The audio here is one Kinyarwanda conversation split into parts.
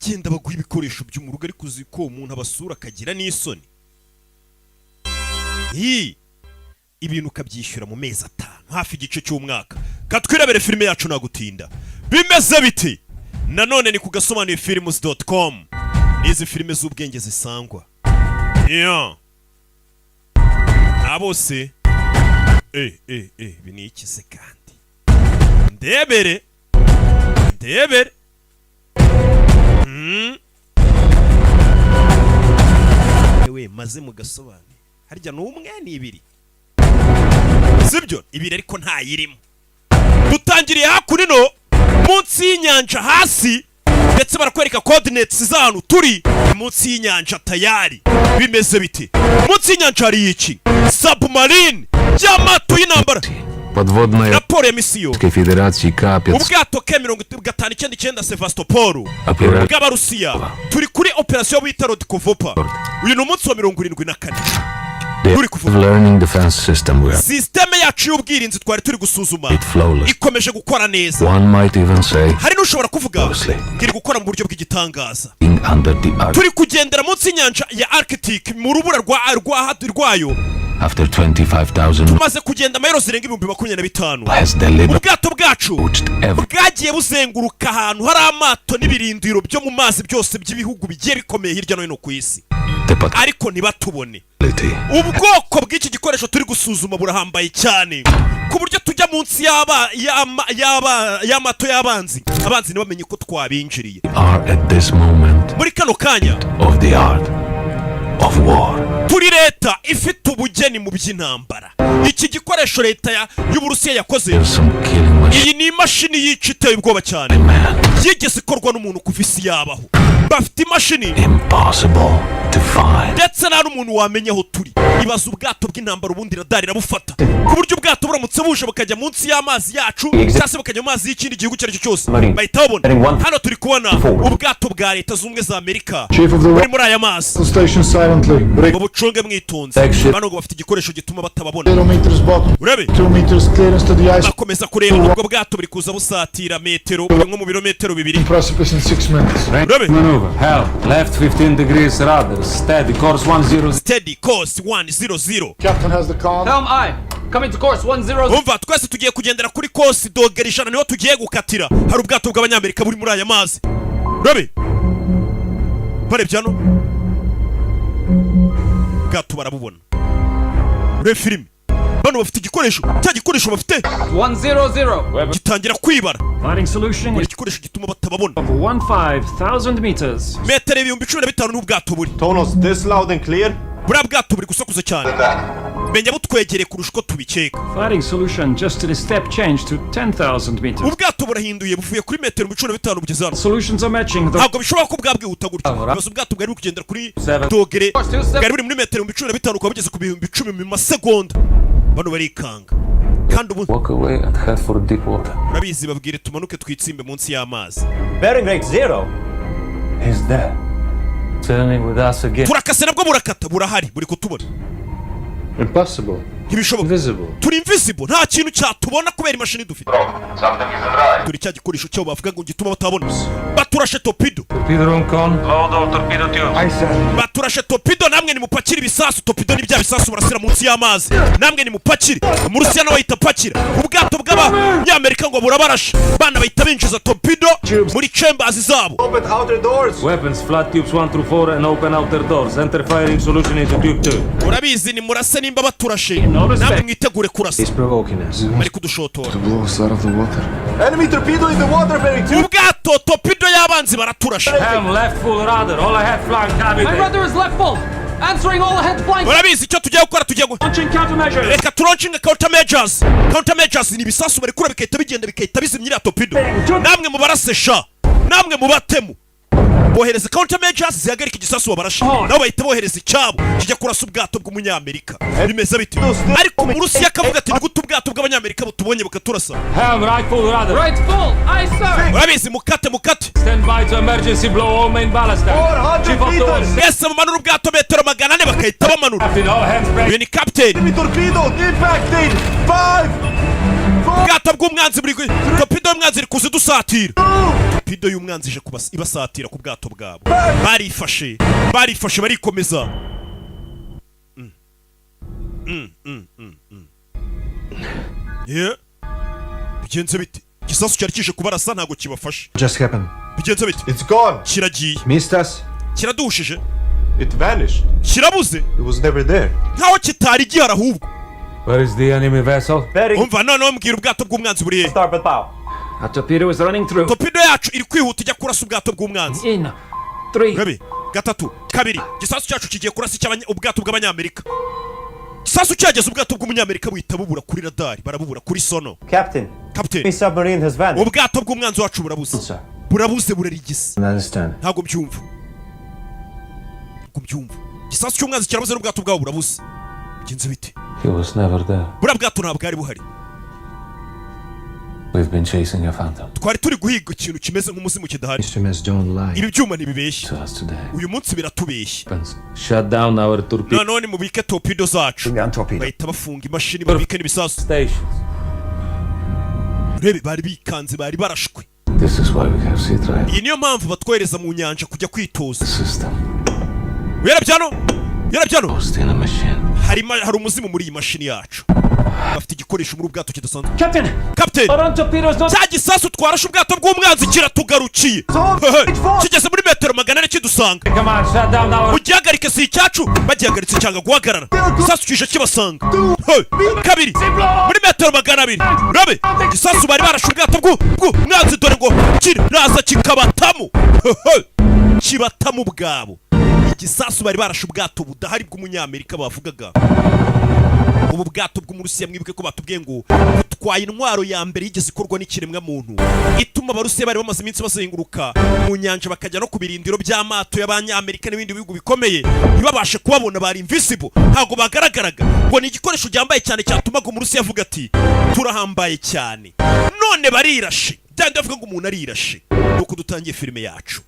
Genda baguha ibikoresho byo mu rugo, ariko uzi ko umuntu abasura akagira n'isoni. Hi! Ibintu ukabyishyura mu mezi 5, hafi igice cy'umwaka. Katwirebere filime yacu nagutinda. Bimeze biti? Nanone ni ku gasobanuye films.com, n'izi filime z'ubwenge zisangwa. Yeah. Bose ibi ni iki se kandi? Ndebere, ndebere. We maze mu gasobanuye harya ni umwe, ni ibiri, sibyo? Ibiri ariko ntayirimo. Dutangiriye hakuno munsi y'inyanja hasi, ndetse barakwereka coordinates z'ahantu turi munsi y'inyanja. Tayari bimeze bite munsi y'inyanja? Hari iki? Submarine y'amato y'intambara. Подводная Raporo ya misiyo. Федерации К-500 Ubwato K 59 Sevastopol Opera- bw'Abarusiya, turi kuri operasiyo bita Rodikovopa. Uyu ni umunsi wa 74. The Turi kuvuga. learning defense system we are Sisiteme yacu y'ubwirinzi twari turi gusuzuma it flawless. ikomeje gukora neza. One might even say Hari n'ushobora kuvuga Flawlessly. ngo iri gukora mu buryo bw'igitangaza. being under the Arctic Turi kugendera munsi y'inyanja ya Arctic, mu rubura rwa rwayo. after 25,000 Tumaze kugenda mayero zirenga 25,000. has deliberately Ubwato bwacu approached every bwagiye buzenguruka ahantu hari amato n'ibirindiro byo mu mazi byose by'ibihugu bigiye bikomeye hirya no hino ku isi, the ariko ntibatubone. possibility Ubwoko bw'iki gikoresho turi gusuzuma burahambaye cyane, ku buryo tujya munsi y'amato y'abanzi, abanzi ntibamenye ko twabinjiriye. are at this moment Muri kano kanya of the art of war. turi leta ifite ubugeni mu by'intambara. Iki gikoresho leta y'Uburusiya yakoze, There's some killing machine iyi ni imashini yica iteye ubwoba cyane man. yigeze ikorwa n'umuntu kuva isi yabaho. Bafite imashini Impossible to find. ndetse nta n'umuntu wamenya aho turi. Ibaza ubwato bw'intambara, ubundi radari irabufata, ku buryo ubwato buramutse buje bukajya munsi y'amazi yacu cyangwa se bukajya mu mazi y'ikindi gihugu icyo ari cyo cyose, bahita babona. Hano turi kubona ubwato bwa Leta Zunze Ubumwe za Amerika Chief of the buri muri aya mazi. station silently. Ngo bucunge mwitonze. Bano ngo bafite igikoresho gituma batababona. 0 meters bottom. Urebe. 2 meters clearance to the ice. Bakomeza kureba ubwo bwato buri kuza busatira metero, buri nko mu birometero 2. Precipice in 6 minutes. Urebe. Maneuver. Helm. Left 15 degrees rudder. Steady. Course 10. Steady course 100. Captain has the comm. Helm aye. Coming to course 10. Umva, twese tugiye kugendera kuri course dogere 100, niho tugiye gukatira. Hari ubwato bw'Abanyamerika buri muri aya mazi. Urabe, barebye hano ubwato barabubona. Urebe filime, bano bafite igikoresho, cya gikoresho bafite 100. gitangira kwibara. Finding solution Buri gikoresho gituma batababona. of 15,000 meters. Metero 15,000 n'ubwato buri. Tonos, this loud and clear. Buriya bwato buri gusakuza cyane, menya butwegereye kurusha uko tubikeka. Fighting solution just to the step change to 10,000 meters. Ubwato burahinduye, buvuye kuri metero 15,000 bugeze hano. Solutions are matching the Ntabwo bishoboka ko bwabwihuta gutyo. Ibibazo, ubwato bwari buri kugendera kuri dogere, bwari buri muri metero 15,000, bukaba bugeze ku 10,000 mu masegonda. Bano barikanga kandi ubu Walk away and head for deep water. Urabizi, babwire tumanuke twitsimbe munsi y'amazi. Bearing rate zero. He's there. Turning with us again. Turakase, nabwo burakata, burahari, buri kutubona. Impossible. Ntibishoboka. Invisible. Turi invisible, nta kintu cyatubona kubera imashini dufite. Turi cya gikoresho cyabo bavuga ngo gituma batabona. Baturashe torpedo. Torpedo room con. Load all torpedo tubes. Baturashe torpedo, namwe nimupakire ibisasu. Torpedo ni bya bisasu barasira munsi y'amazi. Namwe nimupakire. Umurusiya nawe ahita apakira. Ubwato bw'Abanyamerika ngo burabarashe, bana bahita binjiza torpedo muri chambers zabo. Open outer doors. Weapons, flood tubes 1 through 4 and open outer doors. Enter firing solution into tube 2. Urabizi, nimurase nimba baturashe, namwe mwitegure kurasa. Provoking us. Bari kudushotora. Blow us out of the water. Enemy torpedo in the water bearing two. Ubwato, torpedo y'abanzi, baraturashe. Helm left full rudder. All ahead flying cavity. My rudder is left full. Answering all ahead flying. Urabizi icyo tugiye gukora, tugiye launching countermeasures. Reka tulaunchinge counter measures. Counter measures ni ibisasu barekura bigahita bigenda bigahita bizimya iriya torpedo. Namwe mubarase sha, namwe mubatemu. Bohereza counter measures zihagarika igisasu babarashe, nabo bahita bohereza icyabo kijya kurasa ubwato bw'Umunyamerika. Bimeze bite? Ariko Umurusiya akavuga ati: "Ni gute ubwato bw'Abanyamerika butubonye bukaturasa?" Helm right full rudder. Right full. Aye, sir. Urabizi, mukate, mukate. Stand by to emergency blow all main ballast tank. 400 Chief of the meters. Mwese mumanura ubwato metero 400, bagahita bamanura. Captain, all hands break. Uyu ni captain. Enemy torpedo impacted. Five, Ubwato bw'umwanzi buri, torpedo y'umwanzi iri kuza idusatira. Torpedo y'umwanzi ije ibasatira ku bwato bwabo. Barifashe, barifashe, barikomeza. Yeah. Bigenze bite? Igisasu cyari kije kubarasa ntabwo kibafashe. Just happened. Bigenze bite? It's gone. Kiragiye. Missed us. Kiradushije. It vanished. Kirabuze. It was never there. Nkaho kitari gihari ahubwo. Where is the enemy vessel? Bearing Umva, noneho mbwira, ubwato bw'umwanzi buri hehe? starboard bow. A torpedo is running through. Torpedo yacu iri kwihuta ijya kurasa ubwato bw'umwanzi. In three, Rabi, gatatu, kabiri, igisasu cyacu kigiye kurasa ubwato bw'abanyamerika. Igisasu cyageze, ubwato bw'umunyamerika buhita bubura kuri radari, barabubura kuri sonar. Captain, Captain, the submarine has vanished. ubwato bw'umwanzi wacu burabuze, burabuze, burarigise. Understand. Ntabwo mbyumva, ntabwo mbyumva. Igisasu cy'umwanzi kirabuze n'ubwato bwabo burabuze. Bigenze bite? He was never there. Buriya bwato ntabwo bwari buhari. We've been chasing a phantom. Twari turi guhiga ikintu kimeze nk'umuzimu kidahari. Instruments don't lie Ibi byuma ntibibeshya. To us today. Uyu munsi biratubeshya. Shut down our torpedo Noneho nimubike torpedo zacu. Torpedo. Bahita bafunga imashini, babike n'ibisasu. stations. Urebe, bari bikanze, bari barashwe. This is why we have sea trial Iyi niyo mpamvu batwohereza mu nyanja kujya kwitoza. system. Yarabyano, yarabyano. Ghost in a machine. Hari umuzimu muri iyi mashini yacu. Bafite igikoresho muri ubwato kidasanzwe. Captain! Captain! Our own torpedoes not. Cya gisasu twarashe ubwato bw'umwanzi kiratugarukiye. Kigeze muri metero 400 kidusanga. Come on, shut down our Ugihagarike, si icyacu. Bagihagaritse cyanga guhagarara. Igisasu kije kibasanga. Hey, kabiri, muri metero 200. Rabe, igisasu bari barashe ubwato bw'umwanzi, dore ngo kiraza kikabatamo. Hey, kibatamo ubwabo. Igisasu bari barashe ubwato budahari bw'umunyamerika bavugaga, ubu bwato bw'Umurusiya. Mwibuke ko batubwiye ngo butwaye intwaro ya mbere yigeze ikorwa n'ikiremwa muntu, ituma Abarusiya bari bamaze iminsi bazenguruka mu nyanja, bakajya no ku birindiro by'amato y'Abanyamerika n'ibindi bihugu bikomeye, ntibabashe kubabona. Bari invisible, ntabwo bagaragaraga. Ngo ni igikoresho gihambaye cyane cyatumaga Umurusiya avuga ati: "Turahambaye cyane." None barirashe byandi, bavuga ngo umuntu arirashe. Nuko dutangiye filime yacu,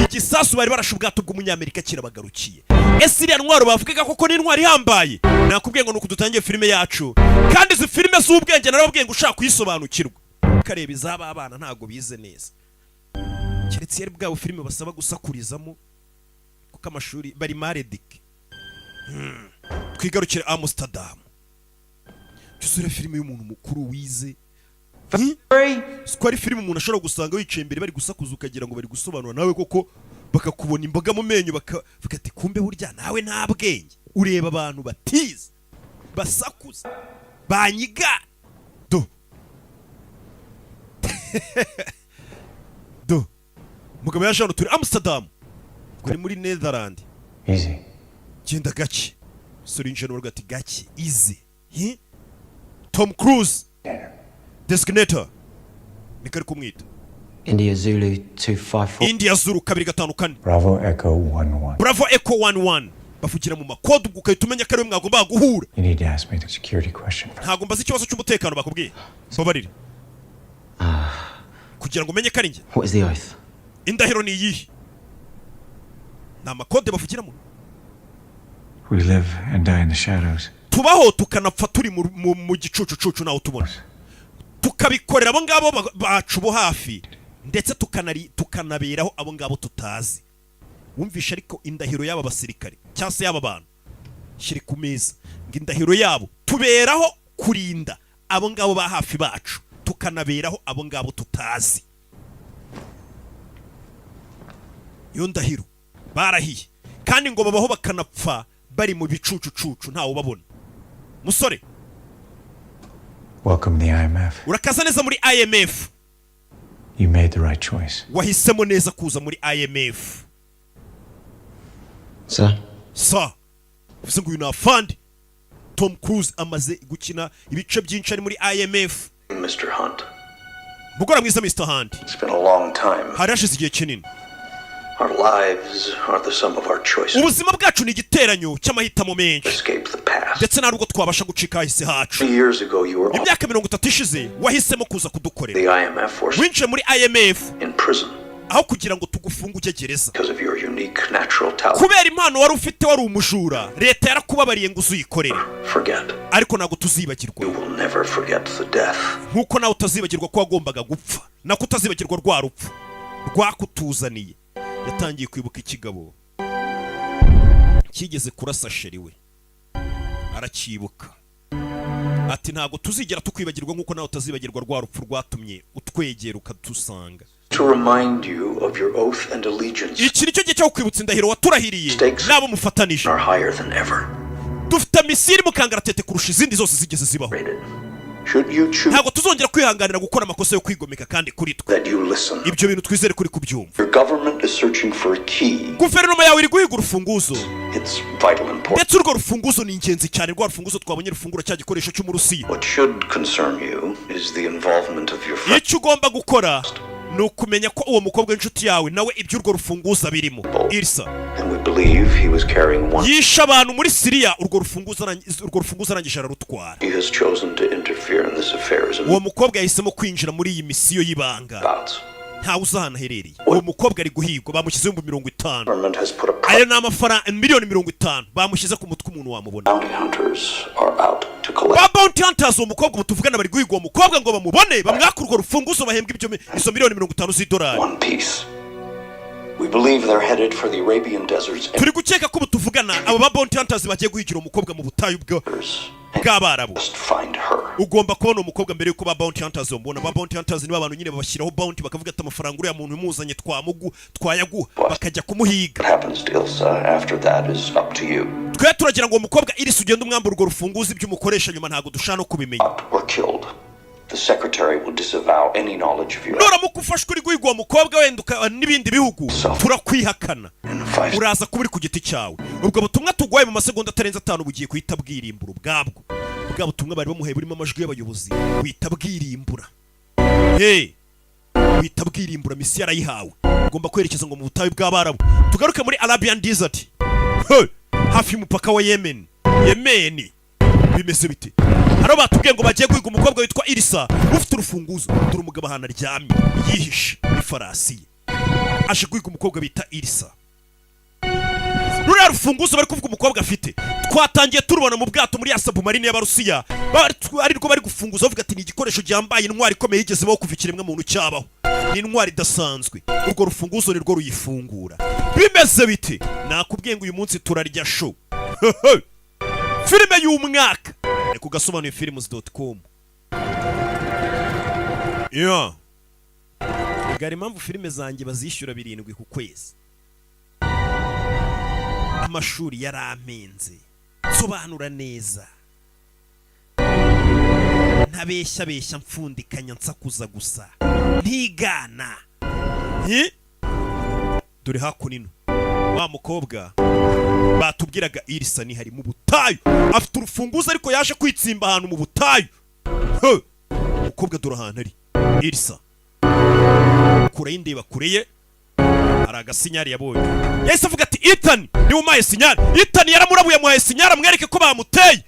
igisasu bari barashe ubwato bw'umunyamerika kirabagarukiye. Ese iriya ntwaro bavugaga koko ni intwaro ihambaye? Nakubwiye ngo nuko dutangiye filime yacu, kandi izi filime z'ubwenge narababwiye ngo ushaka kuyisobanukirwa ukareba izaba abana ntabwo bize neza, keretse iyo ari bwabo filime basaba gusakurizamo, kuko amashuri bari maredike. Twigarukire Amsterdam. Jya usura filime y'umuntu mukuru wize. Siko ari filime umuntu ashobora gusanga wicaye imbere bari gusakuza, ukagira ngo bari gusobanura, nawe koko bakakubona imboga mu menyo, bakavuga ati: "Kumbe burya nawe nta bwenge." Ureba abantu batize basakuza banyiga. Do do, umugabo yaje hano. Turi Amsterdam, ngo ni muri Netherland. Easy. Genda gake, umusore yinjiye n'urugo ati: "Gake, easy." Hi? Tom Cruise designator niko ari kumwita. India Zulu 254. India Zulu 254. Bravo Echo 1-1. Bravo Echo 11. Bavugira mu makode, ubwo ugahita umenya ko ariwe mwagombaga guhura. You need to ask me the security question first. Ntabwo mbaza ikibazo cy'umutekano bakubwiye, mbabarire, kugira ngo umenye ko ari njye. What is the oath? Indahiro ni iyihe? Ni amakode bavugiramo. We live and die in the shadows. Tubaho tukanapfa turi mu gicucucucu, nawe tubona, tukabikorera abo ngabo bacu bo hafi, ndetse tukanaberaho abo ngabo tutazi. Wumvishe ariko indahiro y'aba basirikare cyangwa se y'aba bantu, shyira ku meza ngo indahiro yabo: tuberaho kurinda abo ngabo ba hafi bacu, tukanaberaho abo ngabo tutazi. Iyo ndahiro barahiye, kandi ngo babaho bakanapfa bari mu bicucucucu, ntawe ubabona. Musore. Welcome to the IMF. Urakaza neza muri IMF. You made the right choice. Wahisemo neza kuza muri IMF. Sir? Sa bivuze ngo uyu ni afande Tom Cruise, amaze gukina ibice byinshi ari muri IMF. Mr. Hunt. Mugora mwiza, Mr. Hunt. It's been a long time. Hari hashize igihe kinini. Our lives are the sum of our choices. Ubuzima bwacu ni igiteranyo cy'amahitamo menshi. Escape the past. Ndetse nta nubwo twabasha gucika ahise hacu. Years ago, you were on Imyaka 30 ishize wahisemo kuza kudukorera. the IMF force Winjiye muri IMF in prison. Aho kugira ngo tugufunge ujye gereza, Because of your unique natural talent. kubera impano wari ufite, wari umujura, leta yarakubabariye ngo uzuyikorere. Forget. Ariko ntabwo tuzibagirwa. You will never forget the death. Nk'uko nawe utazibagirwa ko wagombaga gupfa, nako utazibagirwa rwa rupfu rwakutuzaniye. Yatangiye kwibuka ikigabo kigeze kurasa chéri we, aracyibuka. Ati ntabwo tuzigera tukwibagirwa nk'uko nawe utazibagirwa rwa rupfu rwatumye utwegera ukadusanga. To remind you of your oath and allegiance Iki ni cyo gihe cyo kwibutsa indahiro waturahiriye n'abo mufatanije. are higher than ever. Dufite missile mu kangaratete kurusha izindi zose zigeze zibaho. Should you choose Ntabwo tuzongera kwihanganira gukora amakosa yo kwigomeka kandi kuri twe. that you listen. Ibyo bintu twizere kuri kubyumva. Your government is searching for a key. Guverinoma yawe iri guhiga urufunguzo. It's vital importance. Ndetse urwo rufunguzo ni ingenzi cyane, rwa rufunguzo twabonye rufungura cya gikoresho cy'Umurusiya. What should concern you is the involvement of your friend. Icyo ugomba gukora ni ukumenya ko uwo mukobwa w'inshuti yawe nawe iby'urwo rufunguzo abirimo, Irsa. And we believe he was carrying one. Yishe abantu muri Siriya, urwo rufunguzo arangije ararutwara. He has chosen to interfere in this affair as a Uwo mukobwa yahisemo kwinjira muri iyi misiyo y'ibanga. Ntawe uzi ahantu aherereye. Uwo mukobwa ari guhigwa, bamushyizeho 50,000. Government has put a Ayo ni amafaranga 50,000,000 bamushyize ku mutwe umuntu wamubona. Bounty hunters are out to collect. Ba bounty hunters, uwo mukobwa ubu tuvugana bari guhiga uwo mukobwa ngo bamubone, bamwake urwo rufunguzo, bahembwe ibyo izo 50,000,000 z'idolari. One piece. We believe they're headed for the Arabian deserts. Turi gukeka ko ubu tuvugana abo ba bounty hunters bagiye guhigira umukobwa mu butayu bw'Abarabu. Find her. Ugomba kubona uwo mukobwa mbere yuko ba bounty hunters bamubona. Ba bounty hunters nibo abantu nyine babashyiraho bounty, bakavuga ati amafaranga uriya muntu umuzanye twamugu twayaguha, bakajya kumuhiga. What happens to Ilsa after that is up to you. Twe turagira ngo uwo mukobwa Irisi ugende umwambura urwo rufunguzo, ibyo umukoresha nyuma ntabwo dushaka no kubimenya. Or killed. The secretary will disavow any knowledge of your Nuramuka ufashwe uri guhiga uwo mukobwa wenda n'ibindi bihugu, turakwihakana, uraza kuba uri ku giti cyawe. Ubwo butumwa tuguhaye mu masegonda atarenze 5 bugiye guhita bwirimbura ubwabwo. Bwa butumwa bari bamuhaye burimo amajwi y'abayobozi buhita bwirimbura. Hey, buhita bwirimbura. Misiyo arayihawe, ugomba kwerekeza ngo mu butayu bw'Abarabu. Tugaruke muri Arabian Desert. Hey, hafi y'umupaka wa Yemen. Yemen bimeze bite? Hano batubwiye ngo bagiye guhiga umukobwa witwa Irisa ufite urufunguzo. Dore umugabo ahantu aryamye yihishe ifarasi ye, aje guhiga umukobwa bita Irisa. Ruriya rufunguzo bari kuvuga umukobwa afite, twatangiye turubona mu bwato muri ya submarine y'Abarusiya, arirwo bari gufunguza, bavuga ati ni igikoresho gihambaye, intwari ikomeye yigeze ibaho kuva ikiremwa muntu cyabaho, ni intwari idasanzwe, urwo rufunguzo nirwo ruyifungura. Bimeze bite? Nakubwiye ngo uyu munsi turarya show, filime y'umwaka ni ku gasobanuye films.com. Yeah. Gari impamvu filime zanjye bazishyura 7 ku kwezi, amashuri yarampenze. Nsobanura neza, ntabeshya beshya, mfundikanya, nsakuza gusa, ntigana. Hi? Dore hakuno wa mukobwa batubwiraga Irisa ni hari mu butayu, afite urufunguzo ariko yaje kwitsimba ahantu mu butayu. He! Umukobwa dore ahantu ari Irisa, kure y'indeba kure ye hari agasinyari yabonye, yahise avuga ati Ethan niwe umpaye signal. Ethan yaramurabuye, amuhaye signal amwereke ko bamuteye,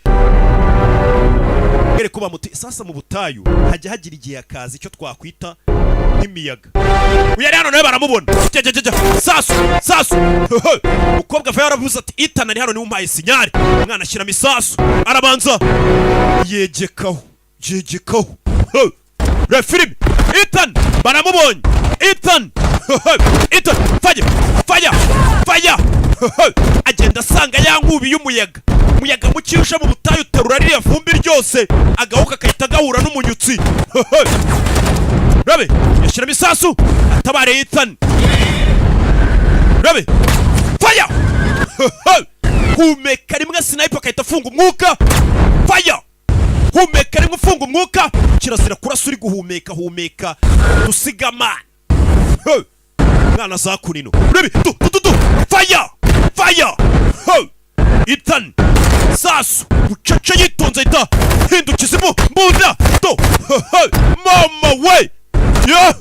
mwereke ko bamuteye. Sasa mu butayu hajya hagira igihe hakaza icyo twakwita nk'imiyaga. Uyu ari hano nawe baramubona. Jya, jya, jya, jya. Sasu sasu. Umukobwa ava yaravuze ati Ethan ari hano niwe umpaye signal. Umwana ashyiramo isasu, arabanza yegekaho, yegekaho. Reba filime. Ethan baramubonye. Ethan, Ethan, fire, fire, fire. Agenda asanga ya nkubi y'umuyaga. Umuyaga muke uje mu butayu uterura ririya vumbi ryose, agahuka gahita gahura n'umunyutsi. Rabe yashyiramo isasu atabare Ethan. Rabe fire, humeka rimwe, sniper akahita afunga umwuka. Fire, humeka rimwe ufunga umwuka. Kirazira kurasa uri guhumeka, humeka dusigamana. Mwana za kunino Rabe du du du du, fire, fire. Ethan sasu bucece yitonze, ahita hindukiza imu mbunda do. Mama we yo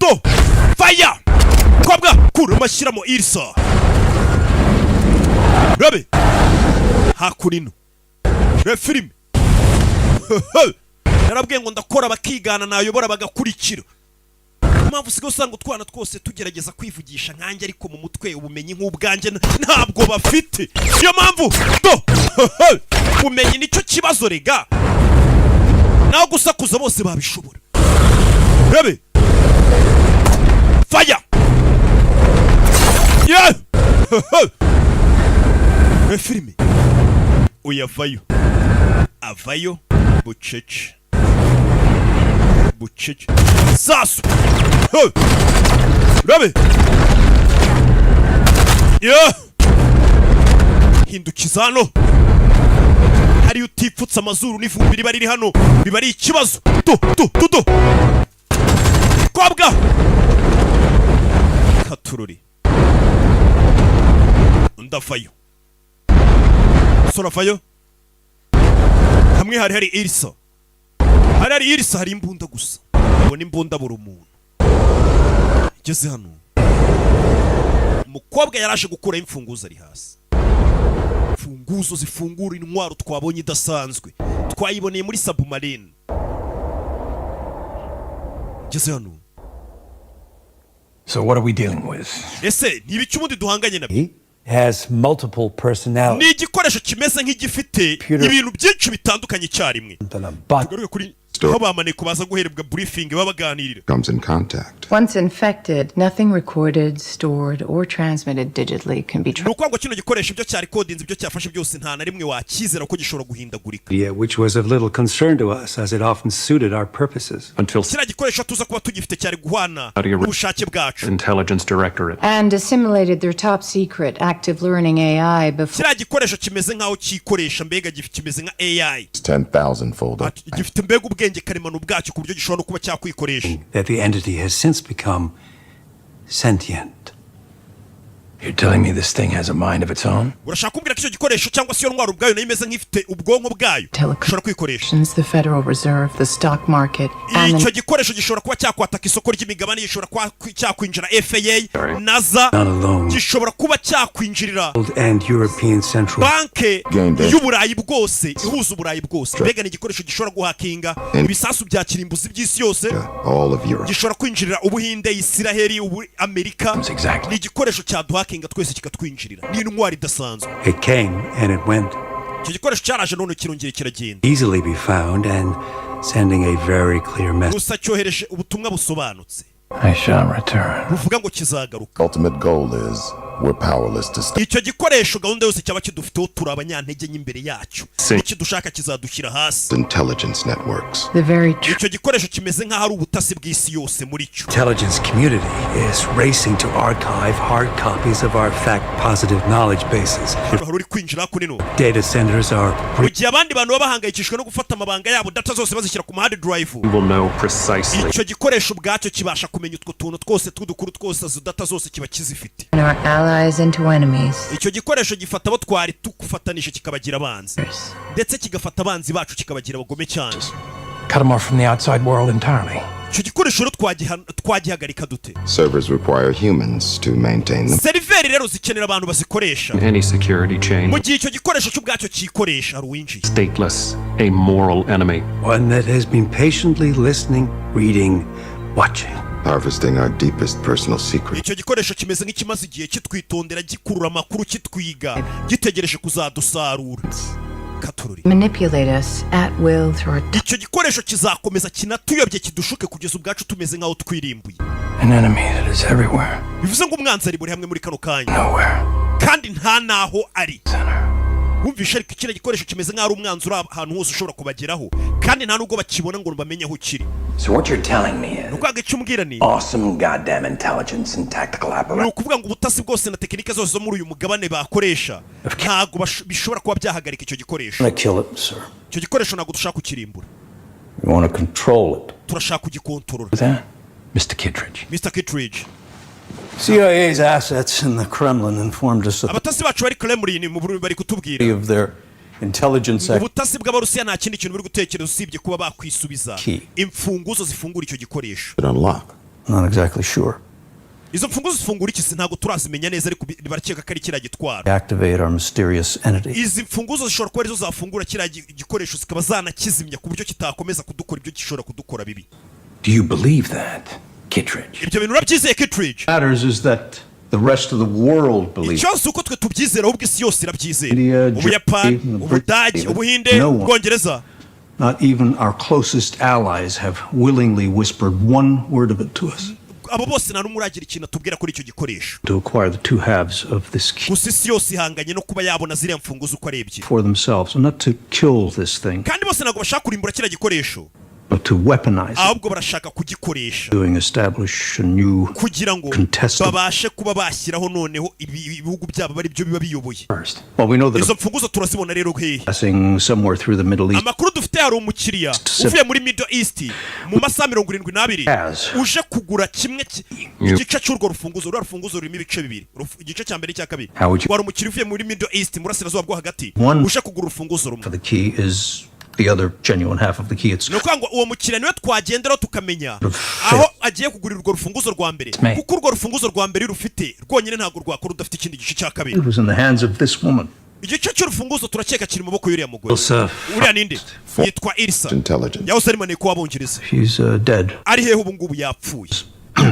do, fire. Kobwa kuramo ashyiramo Irisa. Rabe hakurino, reba filime. Narabwiye ngo ndakora bakigana, nayobora bagakurikira. Mpamvu usigaye usanga utwana twose tugerageza kwivugisha nkanjye, ariko mu mutwe ubumenyi nk'ubwanjye ntabwo bafite. Niyo mpamvu do ubumenyi nicyo kibazo rega, naho gusakuza bose babishobora. Rebe faya yeah! Filime uyavayo, avayo bucece bucece. Sasu. Hey! Rabe yeah! Hindukiza hano, hariyo utipfutse amazuru n'ivumbi riba riri hano, biba ari ikibazo. Tu tu tu tu kobwa katururi, undi avayo, umusore avayo. Hamwe hari hari Irisa, hari hari Irisa, hari imbunda gusa. Ubona imbunda buri umuntu igeze hano. Umukobwa yaraje gukuraho imfunguzo, ari hasi, imfunguzo zifungura intwaro twabonye idasanzwe, twayiboneye muri submarine. Igeze hano. So what are we dealing with? Ese ni ibiki ubundi duhanganye nabyo? Has multiple personalities. Ni igikoresho kimeze nk'igifite ibintu byinshi bitandukanye icyarimwe. Tugaruke kuri aho bamaneko baza guherebwa briefing, baba baganirira. Comes in contact. Once infected, nothing recorded, stored, or transmitted digitally can be Ni ukuvuga ngo kino gikoresho, ibyo cyarikodinze, ibyo cyafashe byose, nta na rimwe wakizera ko gishobora guhindagurika. Yeah, which was of little concern to us as it often suited our purposes. Until Kiriya gikoresho tuza kuba tugifite cyari guhana n'ubushake bwacu. Intelligence Directorate. And assimilated their top secret active learning AI before Kiriya gikoresho kimeze nk'aho cyikoresha, mbega kimeze nka AI. It's 10,000 fold up. Gifite mbega ubwenge karemano bwacyo ku buryo gishobora no kuba cyakwikoresha. That the entity has since become sentient. You're telling me this thing has a mind of its own? Urashaka kumbwira ko icyo gikoresho cyangwa se iyo ntwaro ubwayo nayo imeze nk'ifite ubwonko bwayo, ishobora kwikoresha? the Federal Reserve, the stock market, and Icyo the gikoresho gishobora kuba cyakwataka isoko ry'imigabane, gishobora kuba cyakwinjira FAA, NASA, Not alone. gishobora kuba cyakwinjirira And European Central banke Gained it. y'Uburayi bwose, ihuza Uburayi bwose. Mbega ni igikoresho gishobora guhakinga ibisasu bya kirimbuzi by'isi yose. All of Europe. Gishobora kwinjirira Ubuhinde, Isiraheli, ubu Amerika. Ni igikoresho cyaduhakinga twese kikatwinjirira, ni intwari idasanzwe. It came and it went. Icyo gikoresho cyaraje none kirongera kiragenda. Easily be found and sending a very clear message. Gusa cyohereje ubutumwa busobanutse I shall return. buvuga ngo kizagaruka. Ultimate goal is we're powerless to stop. Icyo gikoresho gahunda yose cyaba kidufiteho, turi abanyantege nke imbere yacyo. Ikidushaka kizadushyira hasi. Intelligence networks. The very Icyo gikoresho kimeze nk'aho ari ubutasi bw'isi yose muri cyo. Intelligence community is racing to archive hard copies of our fact positive knowledge bases. Hano hari uri kwinjira kuri no. Data centers are Mu gihe abandi bantu baba bahangayikishijwe no gufata amabanga yabo, data zose bazishyira ku ma hard drive, We will know precisely icyo gikoresho ubwacyo kibasha kumenya utwo tuntu twose tw'udukuru twose, izo data zose kiba kizifite. turn our allies into enemies. Icyo gikoresho gifata abo twari tugufatanije kikabagira abanzi, ndetse kigafata abanzi bacu kikabagira abagome cyane. Cut them off from the outside world entirely. Icyo gikoresho rero twagihagarika dute? Servers require humans to maintain them. Seriveri rero zikenera abantu bazikoresha. Any security chain. Mu gihe icyo gikoresho cy'ubwacyo cyikoresha, hari uwinjiye. Stateless, amoral enemy. One that has been patiently listening, reading, watching. Harvesting our deepest personal secrets. Icyo gikoresho kimeze nk'ikimaze igihe kitwitondera, gikurura amakuru, kitwiga, gitegereje kuzadusarura katururi. Manipulate us at will through our Icyo gikoresho kizakomeza kinatuyobye, kidushuke kugeza ubwacu tumeze nk'aho twirimbuye. An enemy that is everywhere. Bivuze ngo umwanzi ari buri hamwe muri kano kanya Nowhere. kandi nta n'aho ari. Wumvishe? Ariko kino gikoresho kimeze nk'aho ari umwanzi uri ahantu hose ushobora kubageraho, kandi nta nubwo bakibona ngo bamenye aho kiri. So what you're telling me is Ni ukuvuga ngo icyo umbwira ni awesome goddamn intelligence and tactical ni apparatus ukuvuga ngo ubutasi bwose na tekinike zose zo muri uyu mugabane bakoresha ntabwo bishobora kuba byahagarika icyo gikoresho. Want to kill it, sir. Icyo gikoresho ntabwo dushaka kukirimbura. We want to control it. Turashaka kugikontorora. That, Mr. Kittredge. Mr. Kittredge. CIA's assets in the Kremlin informed us of Abatasi bacu bari Kremlin mu Burundi bari kutubwira of their intelligence ubutasi bw'Abarusiya nta kindi kintu buri gutekereza usibye kuba bakwisubiza Key. imfunguzo zifungura icyo gikoresho. It unlock. Not exactly sure. Izo mfunguzo zifungura iki se? Ntabwo turazimenya neza, ariko barakeka ko ari kiriya gitwaro. Activate our mysterious entity. Izi mfunguzo zishobora kuba arizo zafungura kiriya gikoresho, zikaba zanakizimya ku buryo kitakomeza kudukora ibyo gishobora kudukora bibi. Do you believe that? Kittredge? Ibyo bintu urabyizeye, Kittredge? Matters is that the rest of the world believes. Ikibazo si uko twe tubyizera, ahubwo isi yose irabyizera. India, Ubuyapani, Germany, Ubudage, Britain, Ubuhinde, no one. Ubwongereza. Not even our closest allies have willingly whispered one word of it to us. Abo bose nta n'umwe uragira ikintu atubwira kuri icyo gikoresho. To acquire the two halves of this key Gusa isi yose ihanganye no kuba yabona ziriya mfunguzo uko ari ebyiri. for themselves, and not to kill this thing, Kandi bose ntabwo bashaka kurimbura kiriya gikoresho, but to weaponize it. ahubwo barashaka kugikoresha Doing establish a new kugira ngo contestable. babashe kuba bashyiraho noneho ibihugu byabo ari byo biba biyoboye. Well, we know that Izo mfunguzo turazibona rero hehe? passing somewhere through the Middle East Amakuru dufite, hari umukiriya uvuye muri Middle East mu masaha 72 Has. uje kugura kimwe igice cy'urwo rufunguzo. Ruriya rufunguzo rurimo ibice bibiri, igice cya mbere n'icya kabiri. How would you- Wari umukiriya uvuye muri Middle East, mu burasirazuba bwo hagati, One- uje kugura urufunguzo rumwe. for the key is the other genuine half of the key. It's Ni ukuvuga ngo uwo mukiriya niwe twagenderaho tukamenya aho agiye kugurira urwo rufunguzo rwa mbere, Me. kuko urwo rufunguzo rwa mbere iyo rufite rwonyine ntabwo rwakora udafite ikindi gice cya kabiri. It was in the hands of this woman. Igice cy'urufunguzo turakeka kiri mu maboko y'uriya mugore. Ilsa. Uriya ninde? Yitwa Ilsa. Intelligence. Yahoze ari maneko w'Abongereza. She's dead. Ari hehe ubu ngubu? Yapfuye.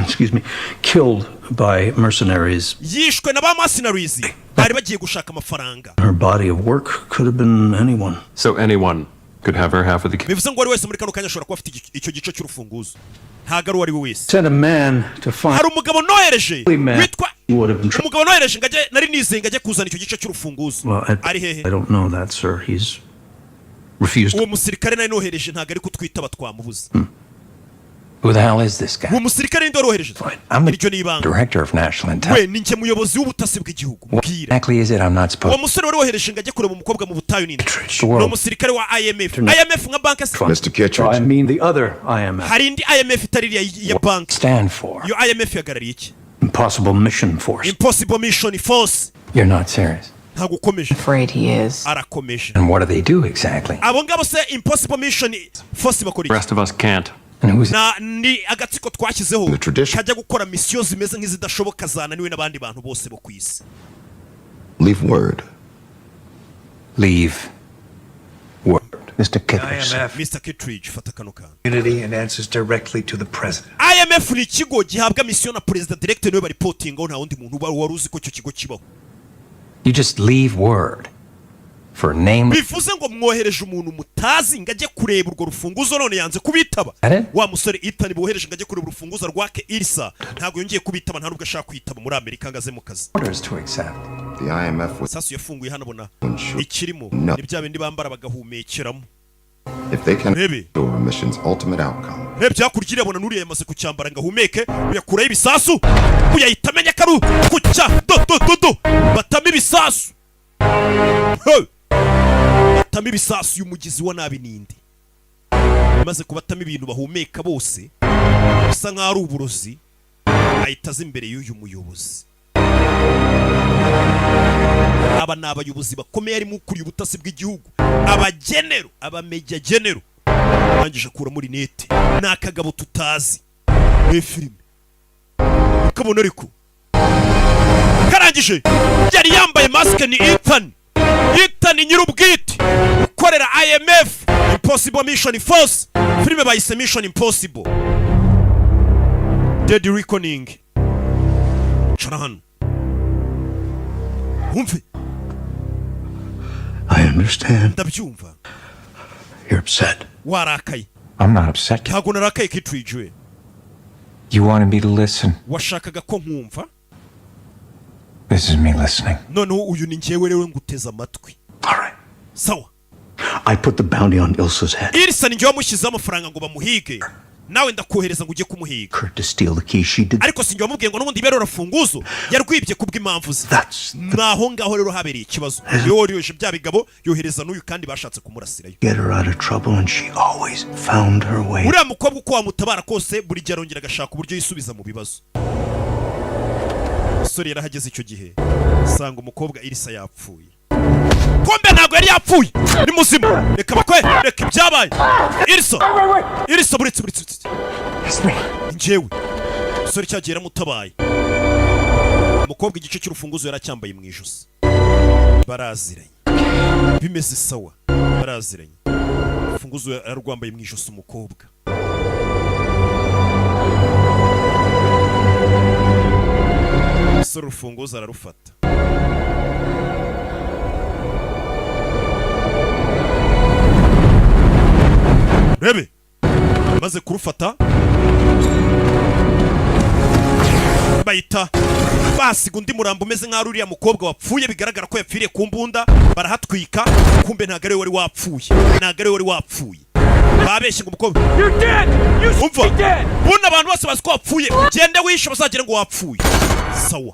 Excuse me, killed by mercenaries. Yishwe na ba mercenaries bari bagiye gushaka amafaranga. Her body of work could have been anyone. So anyone could have her half of the key. Bivuze ngo uwari wese muri kano kanya ashobora kuba afite icyo gice cy'urufunguzo, ntabwo ari uwo ari we wese. Sent a man to find Hari umugabo nohereje man witwa who would have been. umugabo nohereje ngo ajye, nari nizeye ngo ajye kuzana icyo gice cy'urufunguzo. Well, Ari hehe? I don't know that, sir. He's refused. Uwo musirikare nari nohereje ntabwo ari kutwitaba, twamubuze. Who the hell is this guy? Uwo musirikare ninde wari wohereje? I'm the Iryo ni ibanga. director of national We intelligence. ni njye muyobozi w'ubutasi bw'igihugu. What Bwira. exactly is it I'm not Uwo supposed musore wari wohereje ngo ajye kureba umukobwa mu butayu ninde? The world. Ni umusirikare wa IMF. IMF nka banki se? Mr. Kittredge. I mean the other IMF. Hari indi IMF itari iriya ya banki. Stand for? Iyo IMF ihagarariye iki? Impossible Mission Force. Impossible Mission Force. You're not serious. Ntabwo ukomeje. Afraid he is. Arakomeje. And what do they do exactly? Abo ngabo se, Impossible Mission Force, bakora The iki? rest of us can't. And who's Na ni agatsiko twashyizeho The tradition. kajya gukora misiyo zimeze nk'izidashoboka, zananiwe n'abandi bantu bose bo ku isi. Leave word. Leave word? Mr. Kittredge. IMF Mr Kittredge, fata kano kantu. Unity and answers directly to the president. IMF ni ikigo gihabwa misiyo na perezida direct, niwe baripotingaho, nta wundi muntu uba wari uzi ko icyo kigo kibaho. You just leave word for a name. Bivuze ngo mwohereje umuntu mutazi ngo ajye kureba urwo rufunguzo, none yanze kubitaba. Are? Wa musore Ethan bohereje ngo ajye kureba urufunguzo rwake Ilsa ntabwo yongeye kubitaba, nta nubwo ashaka kwitaba muri Amerika ngo aze mu kazi. Orders to accept. The IMF was Sasu yafunguye hano, abona sure. ikirimo. No. Ni bya bindi bambara bagahumekeramo. If they can Maybe. ensure a mission's ultimate outcome, Rebye hakurya irabona n'uriya yamaze kucyambara ngo ahumeke. Uyakuraho ibisasu, uyahita amenya ko ari kucya do do do do, batamo ibisasu. Hey! Batamo ibisasu y'umugizi wa nabi ninde maze kubatamo ibintu bahumeka bose bisa nk'aho ari uburozi, ahita aza imbere y'uyu muyobozi. Aba ni abayobozi bakomeye, harimo ukuriye ubutasi bw'igihugu, abagenero, abamejya genero. Arangije akuramo rinete, ni akagabo tutazi muri filime ukabona, ariko karangije yari yambaye masike. Ni Ethan, Ethan nyir'ubwite ukorera IMF, Impossible Mission Force. Filime bayise Mission Impossible Dead Reckoning. Cara hano wumve. I understand. Ndabyumva. You're upset. Warakaye. I'm not upset. Ntabwo narakaye, Kittredge we. You wanted me to listen. Washakaga ko nkumva. This is me listening. Noneho uyu ni njyewe rero nguteze amatwi. Sawa. I put the bounty on Ilsa's head. Ilsa ni njyewe wamushyizeho amafaranga ngo bamuhige, nawe ndakohereza ngo ujye kumuhiga. Her to steal the key. She did. Ariko si njye wamubwiye ngo n'ubundi ibere urufunguzo yarwibye kubw'impamvu ze. Naho ngaho rero habereye ikibazo, yohereje bya bigabo, yohereza n'uyu, kandi bashatse kumurasirayo. Get her out of trouble, and she always found her way. Uriya mukobwa uko wamutabara kose, buri gihe arongera agashaka uburyo yisubiza mu bibazo. Umusore yarahageze icyo gihe, asanga umukobwa Ilsa yapfuye. Kumbe ntabwo yari yapfuye, ni muzima. Reka bakwe, reka ibyabaye. Ilsa, Ilsa, buretse, buretse, buretse, njyewe. Umusore cyagiye yaramutabaye. Umukobwa igice cy'urufunguzo yaracyambaye mu ijosi, baraziranye, bimeze sawa, baraziranye. Urufunguzo yararwambaye mu ijosi umukobwa. Umusore urufunguzo ararufata. Rebe, maze kurufata bahita basiga undi murambo umeze nk'aho uriya mukobwa wapfuye, bigaragara ko yapfiriye ku mbunda. Barahatwika, kumbe ntabwo ari we wari wapfuye, ntabwo ari we wari wapfuye. Babeshye ngo umukobwa, umva, buno abantu bose bazi ko wapfuye, gende wishe bazagire ngo wapfuye. Sawa,